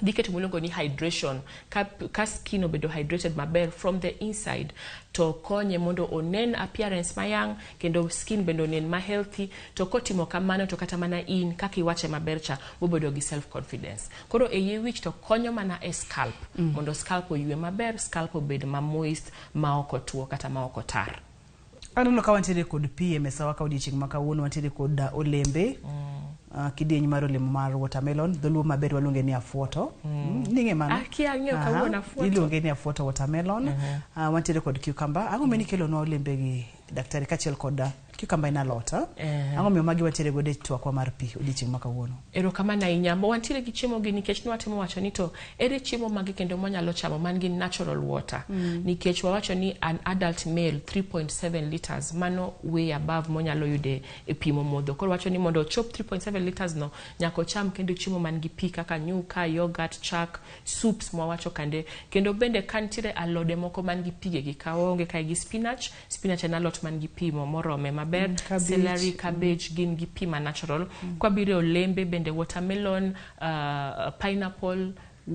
Dhi keto miluongo ni hydration. Ka skin obedo hydrated maber from the inside, to konye mondo onen appearance mayang, kendo skin bende onen ma healthy. To kotimo kamano, to kata mana in kaka iwache maber cha, bobedo gi self confidence. Koro e yie wich to konyo mana e scalp mondo scalp oywe maber, scalp obed ma moist, ma ok otuo kata ma ok otar. Aneno ka wantiere kod pi e mesawa ka odiochieng' ma kawuono. Wantiere kod olembe, kidieny mar olemo mar watermelon. Dholuo maber waluonge ni afuoto. Ning'e mano? Akia, ang'eyo kawuono afuoto. Iluonge ni afuoto, watermelon. Wantiere kod cucumber. Ang'o mane ikelonwa olembe gi, daktari, kaachiel kod cucumber en alot, ah? Ang'o miyo magi wantiere godo e twakwa mar pi odiochieng' ma kawuono? Erokamano ahinya. Wantiere gi chiemo gi nikech nwatemo wacho ni to ere chiemo mage kendo mwanyalo chamo man gi natural water. Nikech wawacho ni an adult male 3.7 liters, mano way above monyalo yude e pi momodho. Koro wacho ni mondo ochop 3.7 liters no, nyaka ocham kendo chiemo man gi pi kaka nyuka, yogurt, chak, soups mwawacho kande. Kendo bende ka nitiere alode moko man gi pigegi, ka waonge kae gi spinach. Spinach en alot man gi pi morome maber. Cabbage. Celery, cabbage gin gi pi ma natural. Kwabiro e olembe bende, watermelon, pineapple,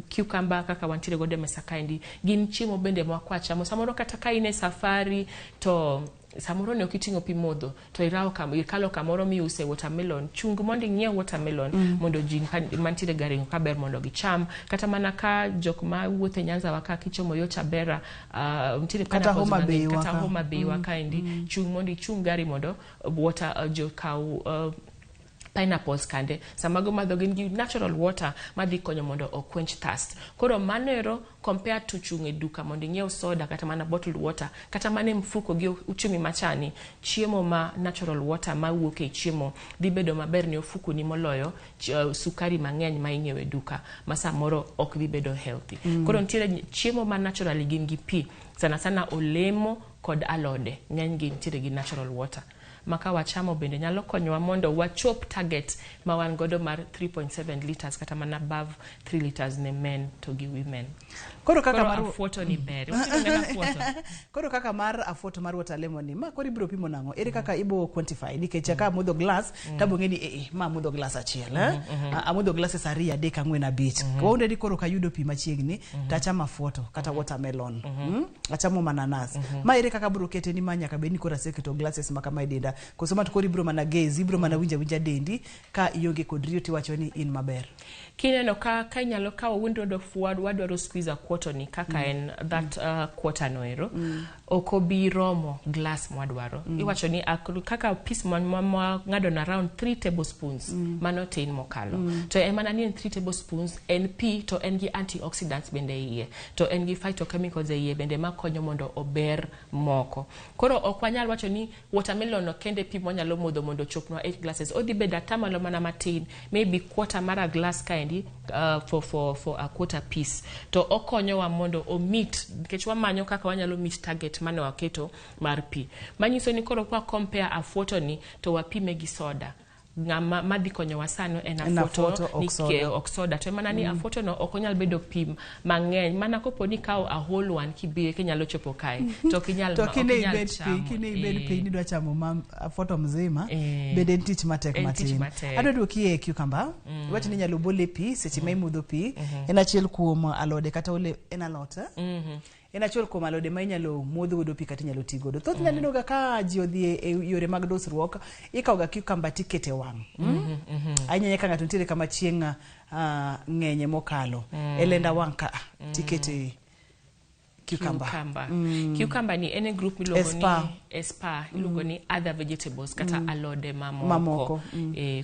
cucumber kaka wantiere godo e mesa kaendi, gin chiemo bende ma kwachamo samoro, kata ka in e safari to samoro ne ok iting'o pi modho, to irawo kam, ikalo kamoro miuse watermelon, chung mondo ing'iew watermelon mondo ji mantiere e gari ka ber mondo gicham. Kata mana ka jok ma wuotho e Nyanza wa ka kichomo yo Chabera, nitiere Kata pineapples Homa mang'eny, Bay wa kata ka. Homa Bay wa kaendi, chung mondo ichung gari mondo water jokaw pineapples kande. Sama gomadho, gin gi natural water madhi konyo mondo o quench thirst. Koro mano ero compared to chung' e duka mondo ing'iew soda kata mana bottled water, kata mana e mfuko gi uchumi machani, chiemo ma natural water mawuok e chiemo dhi bedo maber ne ofukoni moloyo sukari mang'eny ma ing'iewo e duka ma samoro ok dhi bedo healthy. Koro nitiere chiemo ma naturally gin gi pi, sana sana olemo kod alode, ng'eny gi nitiere gi natural water ma ka wachamo bende nyalo konyowa mondo wachop target ma wan godo mar 3.7 liters kata mana above 3 liters ne men to gi women. Koro kaka Koro mar afuoto ni ber. Iluonge ni afuoto. Koro kaka mar afuoto mar watermelon ni ma, koro ibiro pimo nang'o? Ere kaka ibo quantify? Nikech ka amodho glass, tabo ng'e ni ma amodho glass achiel, eh? Amodho glasses ariyo, adek, ang'wen, abich. Waunde ni koro kayudo pi machiegni, tachamo afuoto kata watermelon, Achamo mananas. Ma ere kaka abiro kete ni ma nyaka bed ni koro aseketo glasses ma kama e denda? Koso ma to koro ibiro mana gaze, ibiro mana winjo awinja dendi ka ionge kod riyo tiwacho ni in maber? Kineno ka inyalo kawo wuondo wadwaro squeeze a quarter ni kaka en that quarter no ero ok obi romo glass mwadwaro. Iwacho ni kaka piece ma ng'ado na around 3 tablespoons, mano tin mokalo. To en mana ni en 3 tablespoons en pi, to en gi antioxidants bende e iye, to en gi phytochemicals e iye bende makonyo mondo ober moko. Koro ok wanyal wacho ni watermelon no kende pi mwanyalo modho mondo ochopnwa 8 glasses. Odhi bedo atamalo mana matin, maybe quarter mar a glass kaendi, for a quarter piece. To okonyowa mondo o meet, nikech wamanyo kaka wanyalo meet target mane waketo mar pi. Manyiso ni koro kwa compare afuoto ni to wapime gi soda, ng'ama madhi konyowa sano en En afuoto, afuoto, ok soda. Ok soda. To mana ni afuoto no ok onyal bedo pi mang'eny. Mana kopo ni ikawo a whole one kibiye kinyalo chopo kae, to ok inyal To ok kine inyal ibet piny, chamo. kine ibet piny nidwa chamo ma afuoto mzima, bende en tich matek En tich matin. matek. Adwa duoki e cucumber. Iwacho ni inyalo bole pi seche ma imodho pi. En achiel kuom alode kata ole, en alot, eh? En achiel kuom alode ma inyalo modh godo pi kata inyalo ti godo. Thothne aneno ga ka ji odhi e yore mag dosruok, ikawo ga cucumber tikete wang'. Ahinya ahinya ka ng'ato nitiere kama chieng' ng'enye mokalo. E lenda wang' ka tikete cucumber. Cucumber. Cucumber ni en e group miluongo ni Espa. Espa iluongo ni other vegetables kata alode mamoko. Mamoko.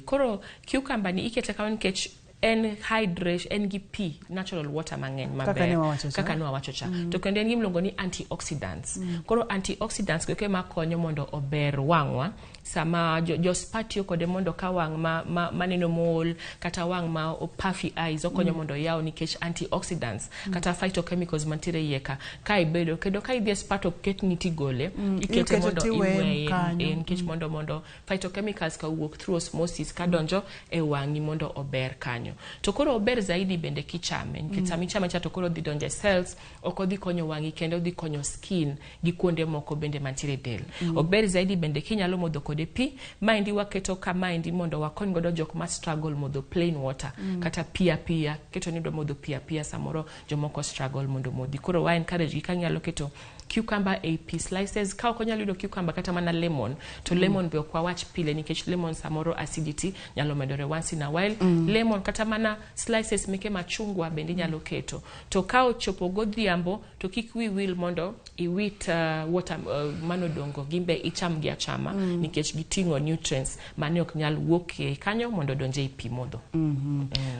Koro cucumber ni ikete kamano nikech en hydration, en gi pi, natural water mang'eny maber. Kaka ne wawacho cha. Kaka ne wawacho cha. To kendo en gi miluongo ni antioxidants. Koro antioxidants go ema konyo mondo ober wang'wa. Sama jo spa tiyo kode mondo ka wang' ma maneno mool kata wang' ma o puffy eyes, okonyo mondo yaw nikech antioxidants kata phytochemicals mantiere iye ka. Ka ibedo kendo ka idhi e spa to ketni tigole, ikete Iketo mondo tiweye iweye kanyo. Nikech mondo phytochemicals ka wuok through osmosis kadonjo e wang'i mondo ober kanyo. Okonyo. To koro ober zaidi bende kichame, nikech sama ichame cha to koro odhi donjo e cells, ok odhi konyo wang'i kende, odhi konyo skin gi kuonde moko bende mantiere e del. Ober zaidi bende kinyalo modho kode pi. Maendi waketo ka maendi mondo wakony godo jok ma struggle modho plain water kata pi apiya. Keto ni idwa modho pi apiya, samoro jomoko struggle mondo modhi. Koro wa encourage gi ka ginyalo keto cucumber ei pi slices. Ka ok onyal yudo cucumber, kata mana lemon. To lemon be ok wawach pile, nikech lemon samoro acidity nyalo medore. Once in a while lemon kata mana slices meke machungwa bende inyalo keto. To ka ochopo godhiambo to kik wi wil mondo iwit water manodongo gimbe icham gi achama nikech giting'o nutrients mane ok nyal wuok e kanyo mondo odonj ei pi modho.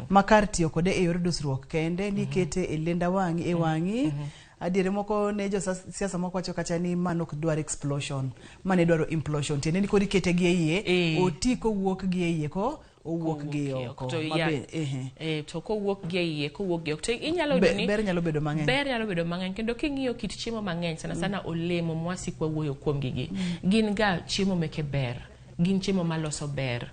Ma kar tiyo kode e yor dusruok kende nikete e lenda wang'i e wang'i adiere moko ne josiasa moko wacho kacha ni mano ok dwar explosion, mane dwaro implosion, tiende ni koro ikete gi e iye oti kowuok gi e iye ko owuok gi oko. To Ma ehe. To kowuok gi e iye, kowuok gi oko, to inyalo yudo ni ber nyalo bedo mang'eny. Ber nyalo bedo mang'eny. Kendo king'iyo kit chiemo mang'eny, sana sana olemo mwasik wawuoyo kuom gigi, gin ga chiemo meke ber, gin chiemo maloso ber.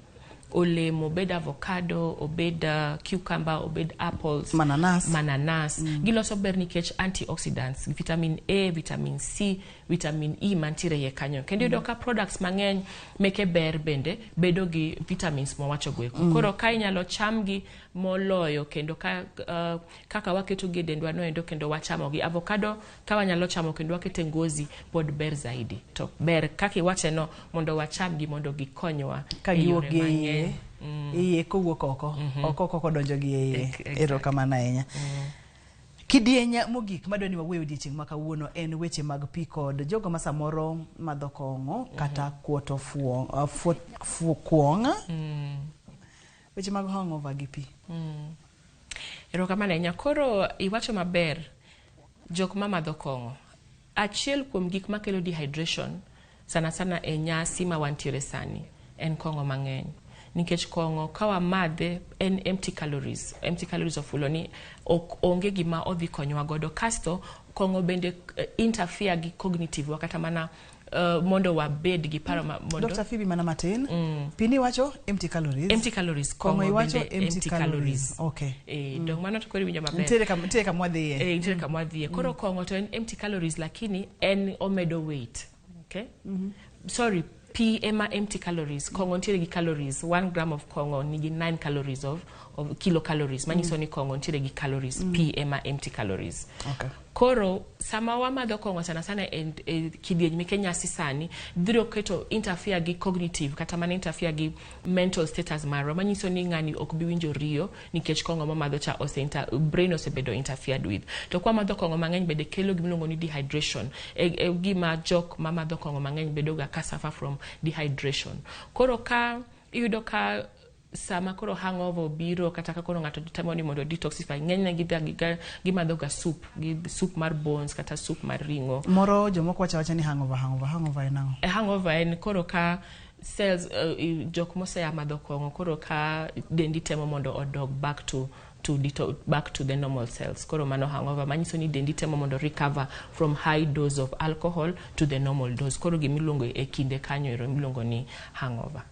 Olemo, obed avocado, obed cucumber, obed apples, mananas, mananas giloso ber nikech antioxidants, vitamin A, vitamin C, vitamin E mantiere iye kanyo. Kendo iyudo ka products mang'eny meke ber bende bedo gi vitamins mwawacho go eko. Koro ka inyalo chamgi moloyo kendo ka kaka waketo gi e dendwa noendo kendo wachamogi. Avocado ka wanyalo chamo kendo wakete ngozi pod ber zaidi. To ber kaka iwache no mondo wachamgi mondo gikonywa ka e giwuok yore gi e iye mang'eny. Iye kowuok oko oko oko kodonjo gi e iye. Erokamano ahinya. Kidieny mogik madwa ni wawuoye odiechieng' ma kawuono en weche mag pi kod jogo ma samoro madho kong'o kata kuoto kuong'. Weche mag hangover gi pi. Erokamano ahinya. Koro iwacho maber, jok mamadho kong'o. Achiel kuom gik makelo dehydration sana sana e nyasi ma wantiere sani en kong'o mang'eny. Nikech kong'o ka wamadhe en empty calories. Empty calories ofulo ni ok onge gima odhi konyowa godo. Kasto kong'o bende interfere gi cognitive wa kata mana mondo wabed gi paro ma, mondo Dr. Phoebe, mana matin. Pi ni wacho empty calories. Empty calories. Kong'o Kong'o iwacho bende empty empty calories. calories. Okay. Dong mano to koro iwinjo maber. Nitiere kama wadhiye. Nitiere kama wadhiye. Koro kong'o to en empty calories, lakini en omedo weight. Okay? Sorry, pi ema empty calories. Kong'o nitiere gi calories. 1 gram of kong'o nigi 9 calories of kilocalories. Manyiso ni kong'o nitiere gi calories. Pi ema empty calories. Koro sama wamadho kong'o sana sana e kidieny meke nyasi sani biro keto interfere gi cognitive kata mana interfere gi mental status marwa, manyiso ni ng'ani ok bi winjo riyo nikech kong'o mamadho cha ose brain osebedo interfered with. To kwa madho kong'o mang'eny bende kelo gimiluongo ni dehydration. E gima jok mamadho kong'o mang'eny bedo ga ka suffer from dehydration. Koro ka iyudo ka sama koro hangover obiro kata ka koro ng'ato temo ni mondo detoxify, ng'enyne gimadho ga soup, gi soup mar bones kata soup mar ring'o. Moro jomoko wacho awacha ni hangover, hangover, hangover en ang'o? Hangover en koro ka cells jok mosea madho kong'o, koro ka dendi temo mondo odog back to the normal cells. Koro mano hangover, manyiso ni dendi temo mondo recover from high dose of alcohol to the normal dose. Koro gimiluongo e kinde kanyo ero miluongo ni hangover.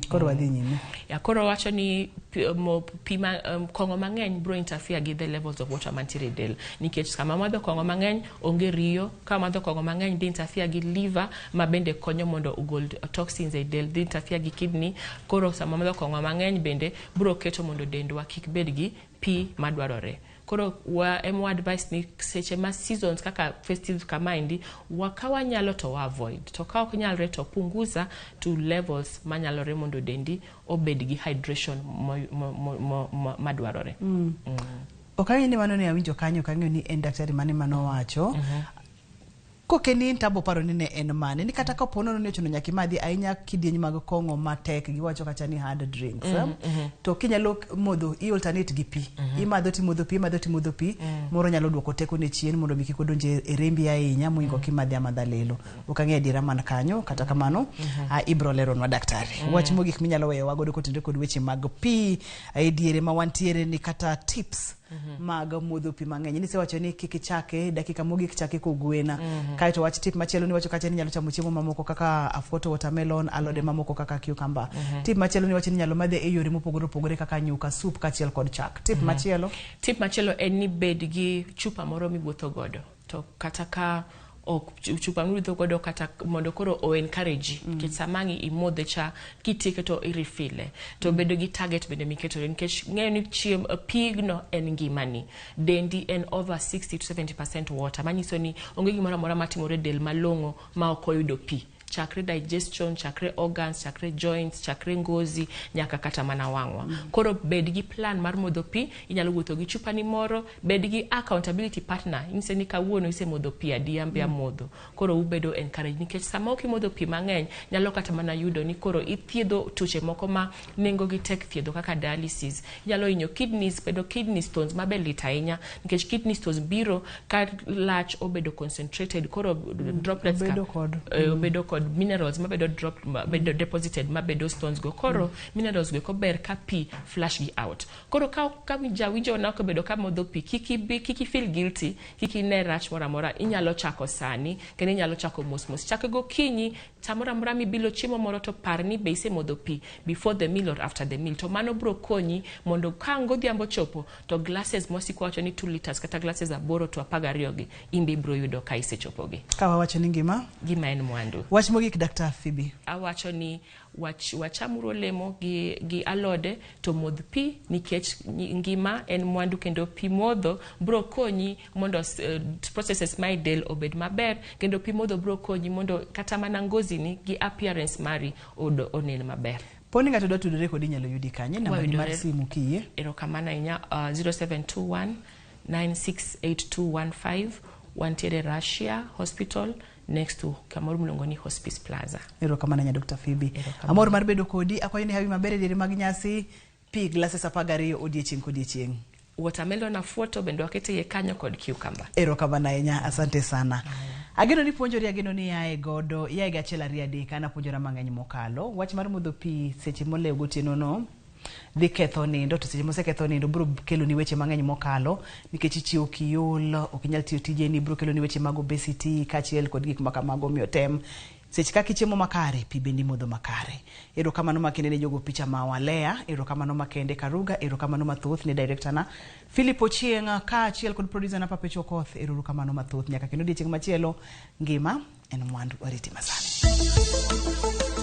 Koro wadhi nyime. Ya, koro wacho ni pi ma, kong'o mang'eny bro interfere gi the levels of water mantiere e del, nikech sama madho kong'o mang'eny onge riyo. Ka madho kong'o mang'eny dhi interfere gi liver ma bende konyo mondo ogol toxins e del, dhi interfere gi kidney. Koro sama madho kong'o mang'eny bende bro keto mondo dendwa kik bed gi pi madwarore. Koro wa ema advice ni seche ma seasons kaka festive kamaendi, wa ka wanyalo to wa avoid, to ka ok nyalre to punguza to levels manyalore mondo dendi obed gi hydration madwarore. Ok ang'eyo ni mano ne awinjo kanyo, ok ang'eyo ni en daktari mane manowacho. Kokeni in tabo paro ni ne en mane ni kata kapo nono ni ochuno nyaka imadhi ahinya kidieny mag kong'o matek, giwacho kacha ni hard drinks, to kinyalo modho i alternate gi pi, imadho timodho pi, imadho timodho pi, moro nyalo duoko teko ne chien mondo mi kik odonj e rembi ahinya mohingo kimadhe amadha lelo. Ok ang'eyo adiera man kanyo, kata kamano ibro leronwa daktari. Wach mogik minyalo weyo wagodo kotenore kod weche mag pi e diere ma wantiere ni kata tips. Mag modho pi mang'eny. Nisewacho ni kik ichake dakika mogik chake kogwena. Kaeto wach tip machielo niwacho kacha ni inyalo chamo chiemo mamoko kaka afuoto, watermelon, alode mamoko kaka cucumber. Tip machielo niwacho ni inyalo madhe e yore mopogore opogore kaka nyuka, soup kaachiel kod chak. Tip machielo? Tip machielo en ni bed gi chupa moro miwuotho godo. To kata ka ok chupa miwuotho godo kata mondo koro o encourage nikech sama ang' imodhe cha kitieke to i-refill to bedo gi target bende miketore nikech ng'eyo ni chiem pigno en ngimani dendi en over 60 to 70% water manyiso ni onge gimoro amora matimore e del malong'o ma ok oyudo pi chakre digestion chakre organs chakre joints chakre ngozi nyaka kata mana wang'wa koro bed gi plan mar modho pi inyalo wuotho gi chupani moro bed gi accountability partner inyise ni kawuono isemodho pi adi an be amodho koro ubedo encourage nikech sama ok imodho pi mang'eny nyalo kata mana yudo ni koro ithiedho tuoche moko ma nengo gi tek thiedho kaka dialysis inyalo hinyo kidneys bedo kidney stones mabe lit ahinya nikech kidney stones biro ka lach obedo concentrated koro droplets ka, Obedo kod- obedo kod minerals mabedo drop mabedo deposited mabedo stones go koro minerals go eko ber ka pi flush gi out koro ka jawinjo na ok obedo ka modho pi kik ibi kik i feel guilty kik ine rach moro amora inyalo chako sani kendo inyalo chako mos mos chake gokinyi samoro amora mibilo chiemo moro to par ni be isemodho pi before the meal or after the meal to mano bro konyi mondo ka ang' godhiambo chopo to glasses mwasiko wacho ni 2 liters kata glasses 8 to 12 gi in be ibro yudo ka isechopogi. Ka wawacho ni ngima gima en mwandu. Wach mogik Dr. Phoebe. Awacho ni wachamuru olemo gi alode to modh pi nikech ngima en mwandu kendo pi modho bro konyi mondo processes ma e del obed maber kendo pi modho bro konyi mondo kata mana ngozi ni gi appearance mari onen maber. Poni ng'ato dwa tudore kodi inyalo yudi kanye? Namba ni mar simu kiyie. Erokamano ahinya 0721 968215 wantiere Russia Hospital next to kamoro miluongo ni Hospice Plaza. Erokamano ahinya Dr. Phoebe. Amor mar bedo kodi, akwayo ni hawi maber e diere mag nyasi, pi glasses 12 odiechieng' kodiechieng'. Watermelon afuoto bende wakete iye kanyo kod cucumber. Erokamano ahinya, asante sana. Ageno ni puonjori, ageno ni yae godo, yae gi achiel ariyo adek, an apuonjora mang'eny mokalo. Wach mar modho pi seche molewo gotieno no dhi ketho nindo, to seche moseketho nindo biro keloni weche mang'eny mokalo, nikech ichiewo kiol, ok inyal tiyo tijeni, biro keloni weche mag obesity kaachiel kod gik makamago. Omiyo tem seche kaka ichiemo makare, pi bende imodho makare. Erokamano makende ne jogo picha ma Walea, erokamano makende Karuga, erokamano mathoth ne director na Philip Ochieng' kaachiel kod producer na Papecho Okoth, erokamano mathoth nyaka kendo odiechieng' machielo. Ngima en mwandu, oriti masani.